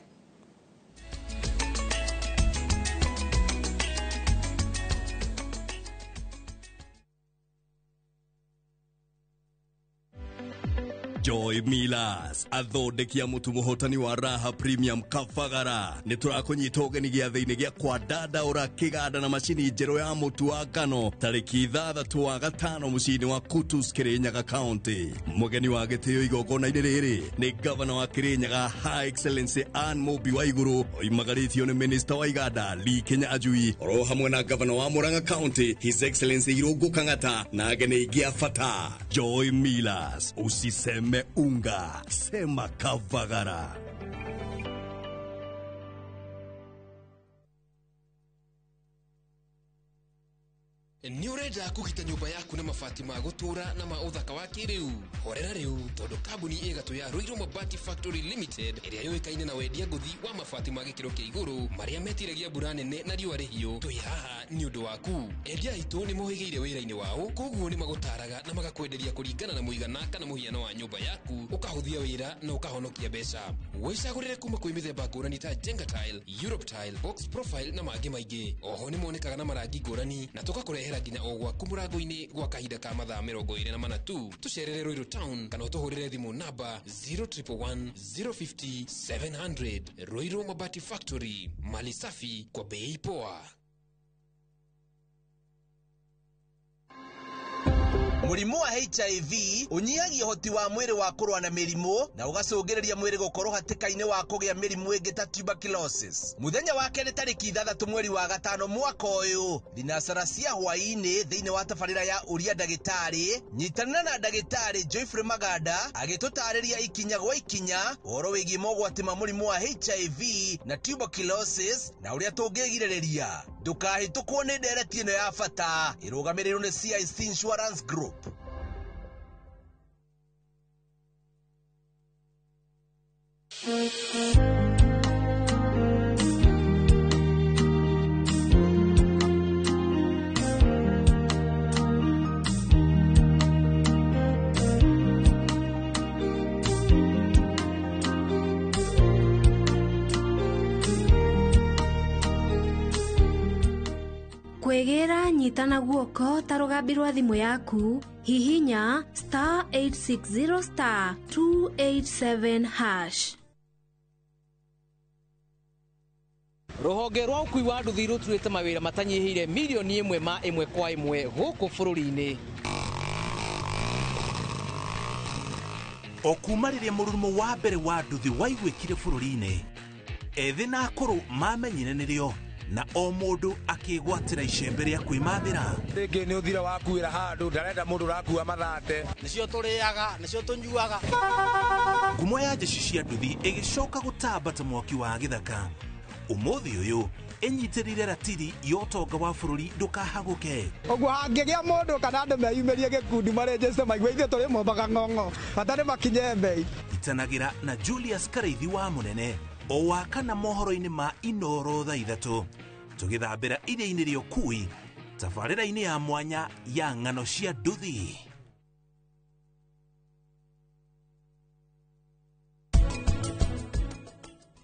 Joy Millers athondeki a mũtu mũhotani wa Raha Premium Kabagara nĩ tũrakũnyita ũgeni gĩathĩ-inĩ gĩa kwandandaũra kĩganda na macini njerũ ya mũtu wa ngano tarĩki 6 wa 5 mũciĩ-inĩ wa Kutus, Kirinyaga County. Mũgeni wa gĩtĩo igongona-inĩ rĩrĩ nĩ gavana wa Kirinyaga High Excellency Ann Mũmbi wa Igũrũ, oimagarĩtio nĩ Minister wa Iganda Lee Kinyanjui, oro hamwe na gavana wa Murang'a County His Excellency Irungu Kang'ata na ageni aingĩ a bata. Joy Millers, usiseme unga, sema Kabagara. Nĩ ũrenda kũgita nyũmba yaku na mabati ma gũtũũra na ma ũthaka wa kĩrĩu? Horera rĩu, tondũ kambuni ĩgatũ ya Ruiru Mabati Factory Limited ĩrĩa yũĩkaine na wendia ngũthi wa mabati ma gĩkĩro kĩa igũrũ marĩa metiragia mbura nene na riũa rĩhiũ, twĩ haha nĩ ũndũ waku. Endia aitũ nĩ mohĩgĩire wĩra-inĩ wao, koguo nĩ magũtaraga na magakwenderia kũringana na mũigana kana mũhiano wa nyũmba yaku, ũkahũthia wĩra na ũkahonokia mbeca. Wĩcagũrĩre kuma kwĩ mĩthemba ngũrani ta Jenga Tile, Europe Tile, Box Profile na mangĩ maingĩ. Oho nĩ monekaga na marangi ngũrani na tũgakũrehera nginya o gwaku mũrango-inĩ gwa kahinda ka mathaa 24 tu. Tũcerere Ruiru Town kana ũtũhũrĩre thimũ namba 0111 050 700. Ruiru Mabati Factory, mali safi kwa bei poa. Mũrimũ wa HIV ũnyihagia ũhoti wa mwĩrĩ wa kũrũa na mĩrimũ na ũgacũngĩrĩria mwĩrĩ gũkorwo hatĩka-inĩ wa kũgĩa mĩrimũ ĩngĩ ta tuberculosis. Mũthenya wa kerĩ tarĩki 6 mweri wa 5 mwaka ũyũ, thinacara cia hwaĩ-inĩ thĩinĩ wa tabarĩra ya Ũria Ndagĩtarĩ, nyitanĩra na ndagĩtarĩ Joyfrey Maganda agĩtũtarĩria ikinya gwa ikinya ũhoro wĩgiĩ mogwati ma mũrimũ wa HIV na tuberculosis na ũrĩa tũngĩgirĩrĩria. Ndũkahĩtũkwo nĩ ndereti ĩno ya bata ĩrũgamĩrĩirwo nĩ CIC Insurance Group. Kwĩgĩra nyitana guoko ta rũgambi rwa thimũ yaku, hihinya star 860 star 287 hash. Rũhonge rwa ũkui wa nduthi rũturĩte mawĩra matanyihĩire milioni 1 ma 1 kwa 1 gũkũ bũrũri-inĩ. O kuma rĩrĩa mũrurumo wa mbere wa nduthi waiguĩkire bũrũri-inĩ, ethĩ na akũrũ mamenyire nĩrĩo na o mũndũ akĩgwatĩra icembe rĩa kwĩmathĩra. Rĩngĩ nĩ ũthira wakuĩra handũ ndarenda mũndũ ũrakua mathate. Nĩcio tũrĩaga, nĩcio tũnyuaga. Ngumo ya jeshi cia nduthi ĩgĩcoka gũtamba ta mwaki wa gĩthaka. Ũmũthĩ ũyũ ĩnyitĩrĩire ratiri ya ũtonga wa bũrũri ndũkahagũke. Ũguo hangĩgĩa mũndũ kana andũ meyumĩrie gĩkundi marĩnjĩte maigue ithuĩ tũrĩ mombaga ng'ong'o bata nĩ makinye mbei. Itanagĩra na Julius Karaithi wa Mũnene o wa kana mohoro-inĩ ma Inoro thaa 3 tũgĩthambĩra iria-inĩ rĩa ũkui tabarĩra-inĩ ya mwanya ya ng'ano cia nduthi.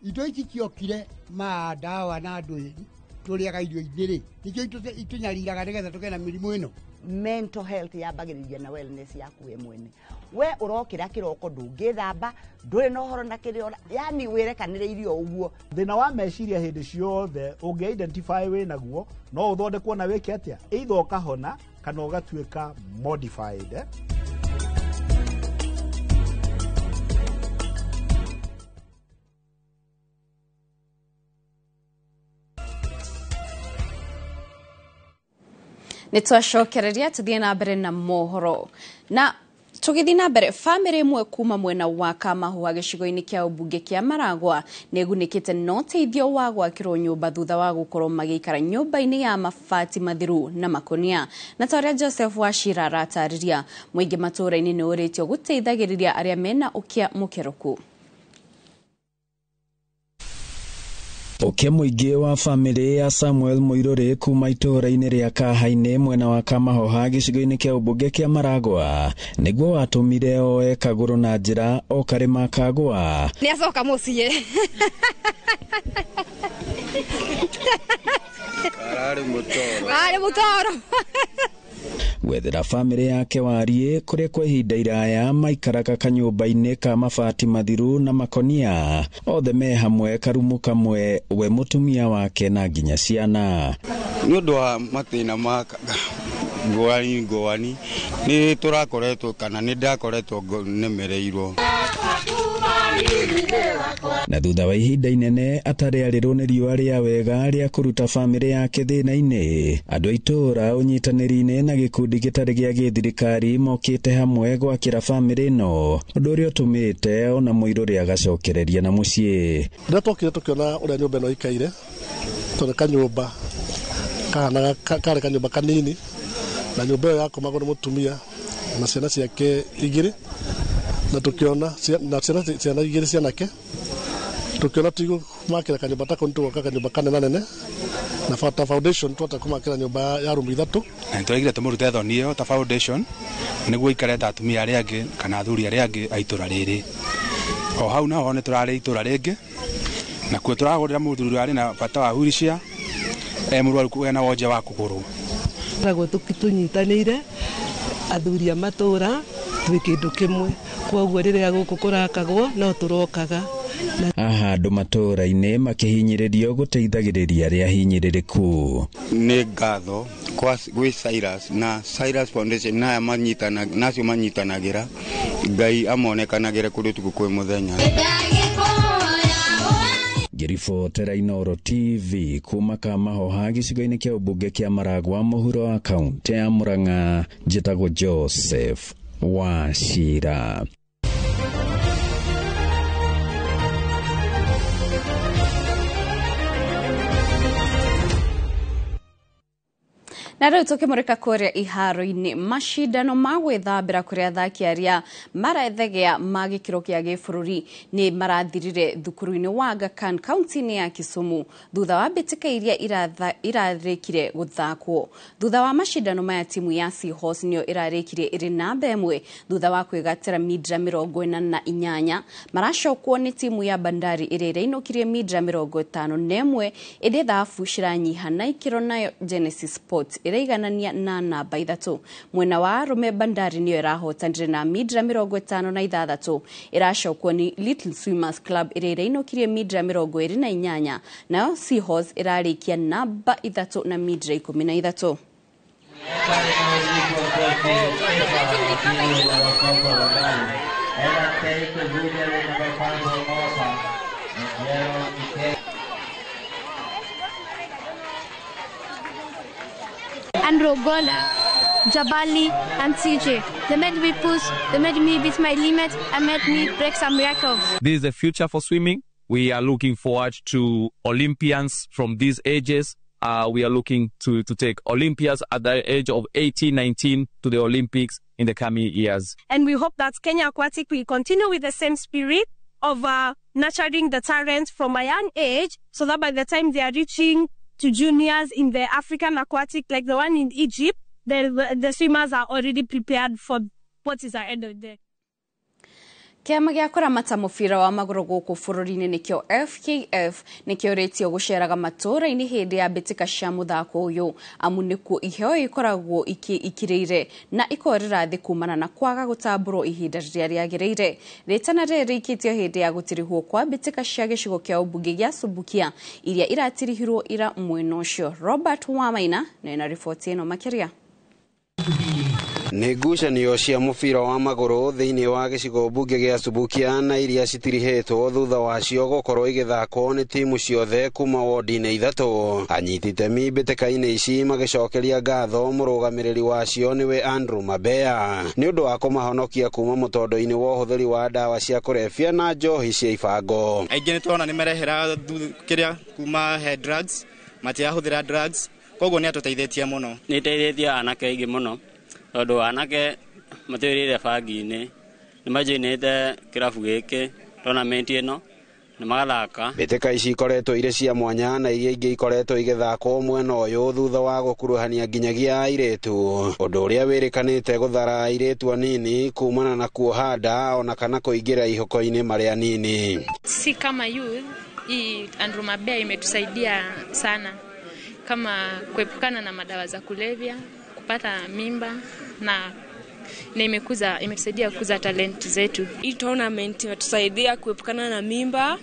Indo ici ciokire ma ndawa na andũ tũrĩaga irio inĩ rĩ, nĩkĩo itũnyariraga nĩgetha tũgĩe na mĩrimũ ĩno. Mental health yambagĩrĩria na wellness yaku we mwene. We ũrokĩra kĩroko ndũngĩthamba, ndũrĩ na ũhoro na kĩrĩa, yani wĩrekanĩre irio ũguo. Thĩna wa meciria hĩndĩ ciothe ũngĩ identify wĩ naguo no ũthondekwo na wĩke atĩa, either ũkahona kana ũgatuĩka modified. Nĩ twacokereria tũthiĩ na mbere na mohoro. Na tũgĩthiĩ na mbere, bamĩrĩ ĩmwe kuma mwena wa Kamahũa gĩcigo-inĩ kĩa ũmbunge kĩa Maragwa nĩ ĩgunĩkĩte na ũteithio wa gwakĩrwo nyũmba thutha wa gũkorwo magĩikara nyũmba-inĩ ya mabati mathiru na makonia. Na ta ũrĩa Joseph Wachira aratarĩria, mũingĩ matũũra-inĩ nĩ ũrĩtio gũteithagĩrĩria arĩa mena ũkĩa mũkĩrũku. Ũkĩa mũingĩ wa bamĩrĩ ya Samuel Mũirũrĩ kuma itũũra-inĩ rĩa Kahainĩ mwena wa Kamahoha gĩcigo-inĩ kĩa ũmbunge kĩa Maragwa nĩguo watũmire oe kagũrũ na njĩra o karĩma kagwa. Nĩacoka mũciĩ. Ararĩ mũtoro. Ararĩ mũtoro. Gwethera bamĩrĩ yake wariĩ kũrĩa kwa ihinda iraya maikaraga kanyũmba-inĩ ka mabati mathiru na makonia, othe me hamwe karumu kamwe, we mũtumia wake na nginya ciana. Nĩ ũndũ wa mathĩna ma ngũrani ngũrani nĩ tũrakoretwo kana nĩ ndakoretwo nemereirwo. Na thutha wa ihinda inene atarĩ arĩrwo nĩ riũa rĩa wega rĩa kũruta bamĩrĩ yake thĩna-inĩ, andũ a itũũra ũnyitanĩri-inĩ na gĩkundi gĩtarĩ gĩa gĩthirikari mokĩte hamwe gwakĩra bamĩrĩ ĩno, ũndũ ũrĩa ũtũmĩte ona mũirũrĩ agacokereria na mũciĩ. Rĩrĩa twokire tũkĩona ũrĩa nyũmba ĩno ĩikaire, tondũ kanyũmba kahanaga karĩ kanyũmba kanini, na nyũmba ĩyo yakomagwo nĩ mũtumia na ciana ciake igĩrĩ, na tukiona na ciana igĩrĩ cianake, tukiona tigũmakĩra kanyũmba ta kau, nĩtũgwaka kanyũmba kanenanene na ta foundation twata kũmakĩra nyũmba ya rumu ithatũ. Na nĩtũraigire tũmũrute thoni ĩyo ta foundation nĩguo aikare ta atumia arĩa angĩ kana athuri arĩa angĩ a itũra rĩrĩ. O hau naho nĩtũrarĩ itũra rĩngĩ, nakuo tũragũrĩra mũthuri ũrĩa arĩ na bata wa wheelchair, mũrwaru ena wonje wa kũgũrũ. Tũkoragwo tũnyitanĩire athuri a matũra twĩ kĩndũ kĩmwe, koguo rĩrĩa gũkũ kũrakagwo no tũrokaga. Aha andũ matũũra-inĩ makĩhinyĩrĩrio gũteithagĩrĩria arĩa hinyĩrĩrĩku. Nĩ ngatho gwĩ Cyrus na Cyrus Foundation na nacio manyitanagĩra, Ngai amonekanagĩre kũrĩ ũtukũ kwĩ mũthenya. Ngĩribotera Inooro TV kuma Kamahoha gĩcigo-inĩ kĩa ũmbunge kĩa Maragwa mũhuro wa kaũntĩ ya Murang'a, njĩtagwo Joseph Wachira. Na rĩu tũkĩmũrĩka kũrĩa iharo-inĩ, macindano ma gwĩthambĩra kũrĩa athaki arĩa marethegea ma gĩkĩro kĩa gĩbũrũri nĩ marathirire thukuru-inĩ wa Aga Khan kaunti-inĩ ya Kisumu thutha wa mbĩtĩka iria irarĩkire gũthakwo. Thutha wa macindano maya timu ya Seahorse nĩyo ĩrarĩkirie ĩrĩ namba ĩmwe thutha wa kwĩgatĩra midra 48. Maracokwo nĩ timu ya Bandari ĩrĩa ĩrainũkirie midra 51, ĩndĩ thabu ciranyiha na ikĩro nayo Genesis Sports ĩraiganania na namba 3. Mwena wa arũme Bandari nĩyo ĩrahotanire na midra 56, ĩracokwo nĩ Little Swimmers Club ĩrĩa ĩrainũkirie midra 28, nayo Seahorse ĩrarĩkia namba 3 na midra 13. Andrew Gola, Jabali, and CJ. They made me push, they made me beat my limit, and made me break some records. This is the future for swimming. We are looking forward to Olympians from these ages. We are looking to take Olympians at the age of 18, 19 to the Olympics in the coming years. And we hope that Kenya Aquatic will continue with the same spirit of nurturing the talent from a young age, so that by the time they are reaching to juniors in the African aquatic, like the one in Egypt, the swimmers are already prepared for what is ahead of them. Kĩama gĩa kũramata mũbira wa magũrũ gũkũ bũrũri-inĩ nĩkĩo FKF nĩkĩũrĩtio gũceraga matũũra-inĩ hĩndĩ ya mbĩtĩka cia mũthako ũyũ, amu nĩkuo iheo ikoragwo ikirĩire na ikorĩra thĩ kumana na kwaga gũtambũrwo ihinda rĩrĩa rĩagĩrĩire. Rĩtana rĩrĩ rĩikĩtio hĩndĩ ya gũtirihwo kwa mbĩtĩka cia gĩcigo kĩa ũmbunge gĩa Subukia iria iratirihirwo ira mwena ũcio. Robert Wamaina na riboti ĩno makĩria. Nĩ ngucanio cia mũbira wa magũrũ thĩinĩ wa gĩcigo mbunge gĩa Subukia na iria citirihĩtwo thutha wacio gũkorwo igĩthakwo nĩ timu ciothe kuma wodi-inĩ ithatũ. Anyiti itemi mbĩtĩka-inĩ ici magĩcokeria ngatho mũrũgamĩrĩri wacio nĩwe Andrew Mabea nĩ ũndũ wa kũmahonokia kuma mũtondo-inĩ wa ũhũthĩri wa ndawa cia kũrebia na njohi cia ibango. Aingĩ nĩ tũrona nĩ marehera kĩrĩa kuma he drugs, matirahũthĩra drugs, koguo nĩ atũteithĩtie mũno. Nĩ ĩteithĩtie anake aingĩ mũno tondũ anake matwĩrĩire bangi-inĩ nĩ majoinĩte kĩrabu gĩkĩ tournament ĩno nĩ magathaka. Mbĩtĩka ici ikoretwo irĩ cia mwanya na iria ingĩ ikoretwo igĩthakwo mwena ũyũ thutha wa gũkuruhania nginyagia airĩtu, ũndũ ũrĩa wĩrĩkanĩte gũthara airĩtu anini kumana na kuoha nda ona kana kũingĩra ihoko-inĩ marĩ anini. Si kama youth, hii Andrew Mabea imetusaidia sana kama kuepukana na madawa za kulevya, kupata mimba na imekuza, imetusaidia kukuza talent zetu. Hii tournament imetusaidia kuepukana na mimba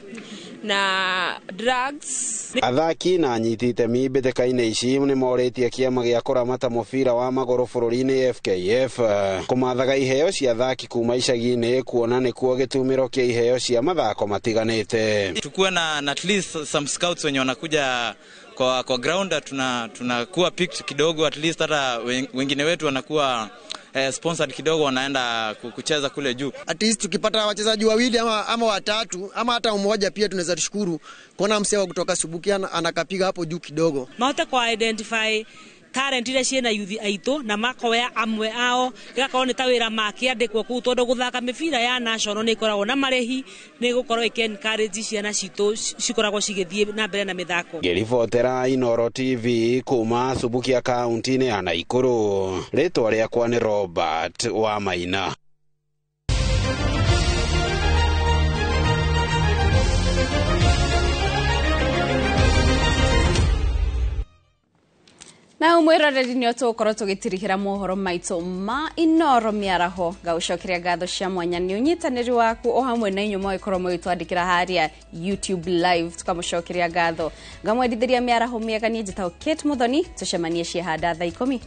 na drugs. Athaki na anyiti itemi mbĩtĩka-inĩ ici nĩ morĩtie kĩama gĩa kũramata mũbira wa magũrũ bũrũri-inĩ FKF kũmathaga iheo cia athaki kuma icagi-inĩ, kuona nĩkuo gĩtumĩro kĩa iheo cia mathako matiganĩte. Tukuwe na at least some scouts wenye wanakuja kwa ground, tunakuwa picked kidogo, at least hata wengine wetu wanakuwa sponsored kidogo, wanaenda kucheza kule juu. At least tukipata wachezaji wawili ama watatu ama hata mmoja pia, tunaweza tushukuru kuona msee wa kutoka Subukia anakapiga hapo juu kidogo. Mahote kwa identify talent iria ciĩna yuthi aitũ na makoya amwe ao, ĩgakorwo nĩ ta wĩra makĩandĩkwo kũu, tondũ gũthaka mĩbira ya national nĩ ĩkoragwo na marĩhi, nĩ gũkorwo ĩkĩ encourage ciana citũ cikoragwo cigĩthiĩ na mbere na mĩthako. Ngĩribotera Inoro TV kuma Subukia, kaunti-inĩ ya Naikuru, rĩtwa rĩakwa nĩ Robert wa Maina. Na mwiroreri, nĩ tũgũkorwo tũgĩtirihĩra mohoro maitũ ma Inoro mĩaraho. Ngagũcokeria ngatho cia mwanya nĩ ũnyitanĩri waku o hamwe na inyuĩ mũgĩkorwo mũgĩtwandĩkĩra harĩa YouTube live, tukamũcokeria ngatho. Ngamwendithĩria mĩaraho mĩega. Niĩ njĩtagwo Kate Muthoni, tũcemanie ciehanda thaa 10.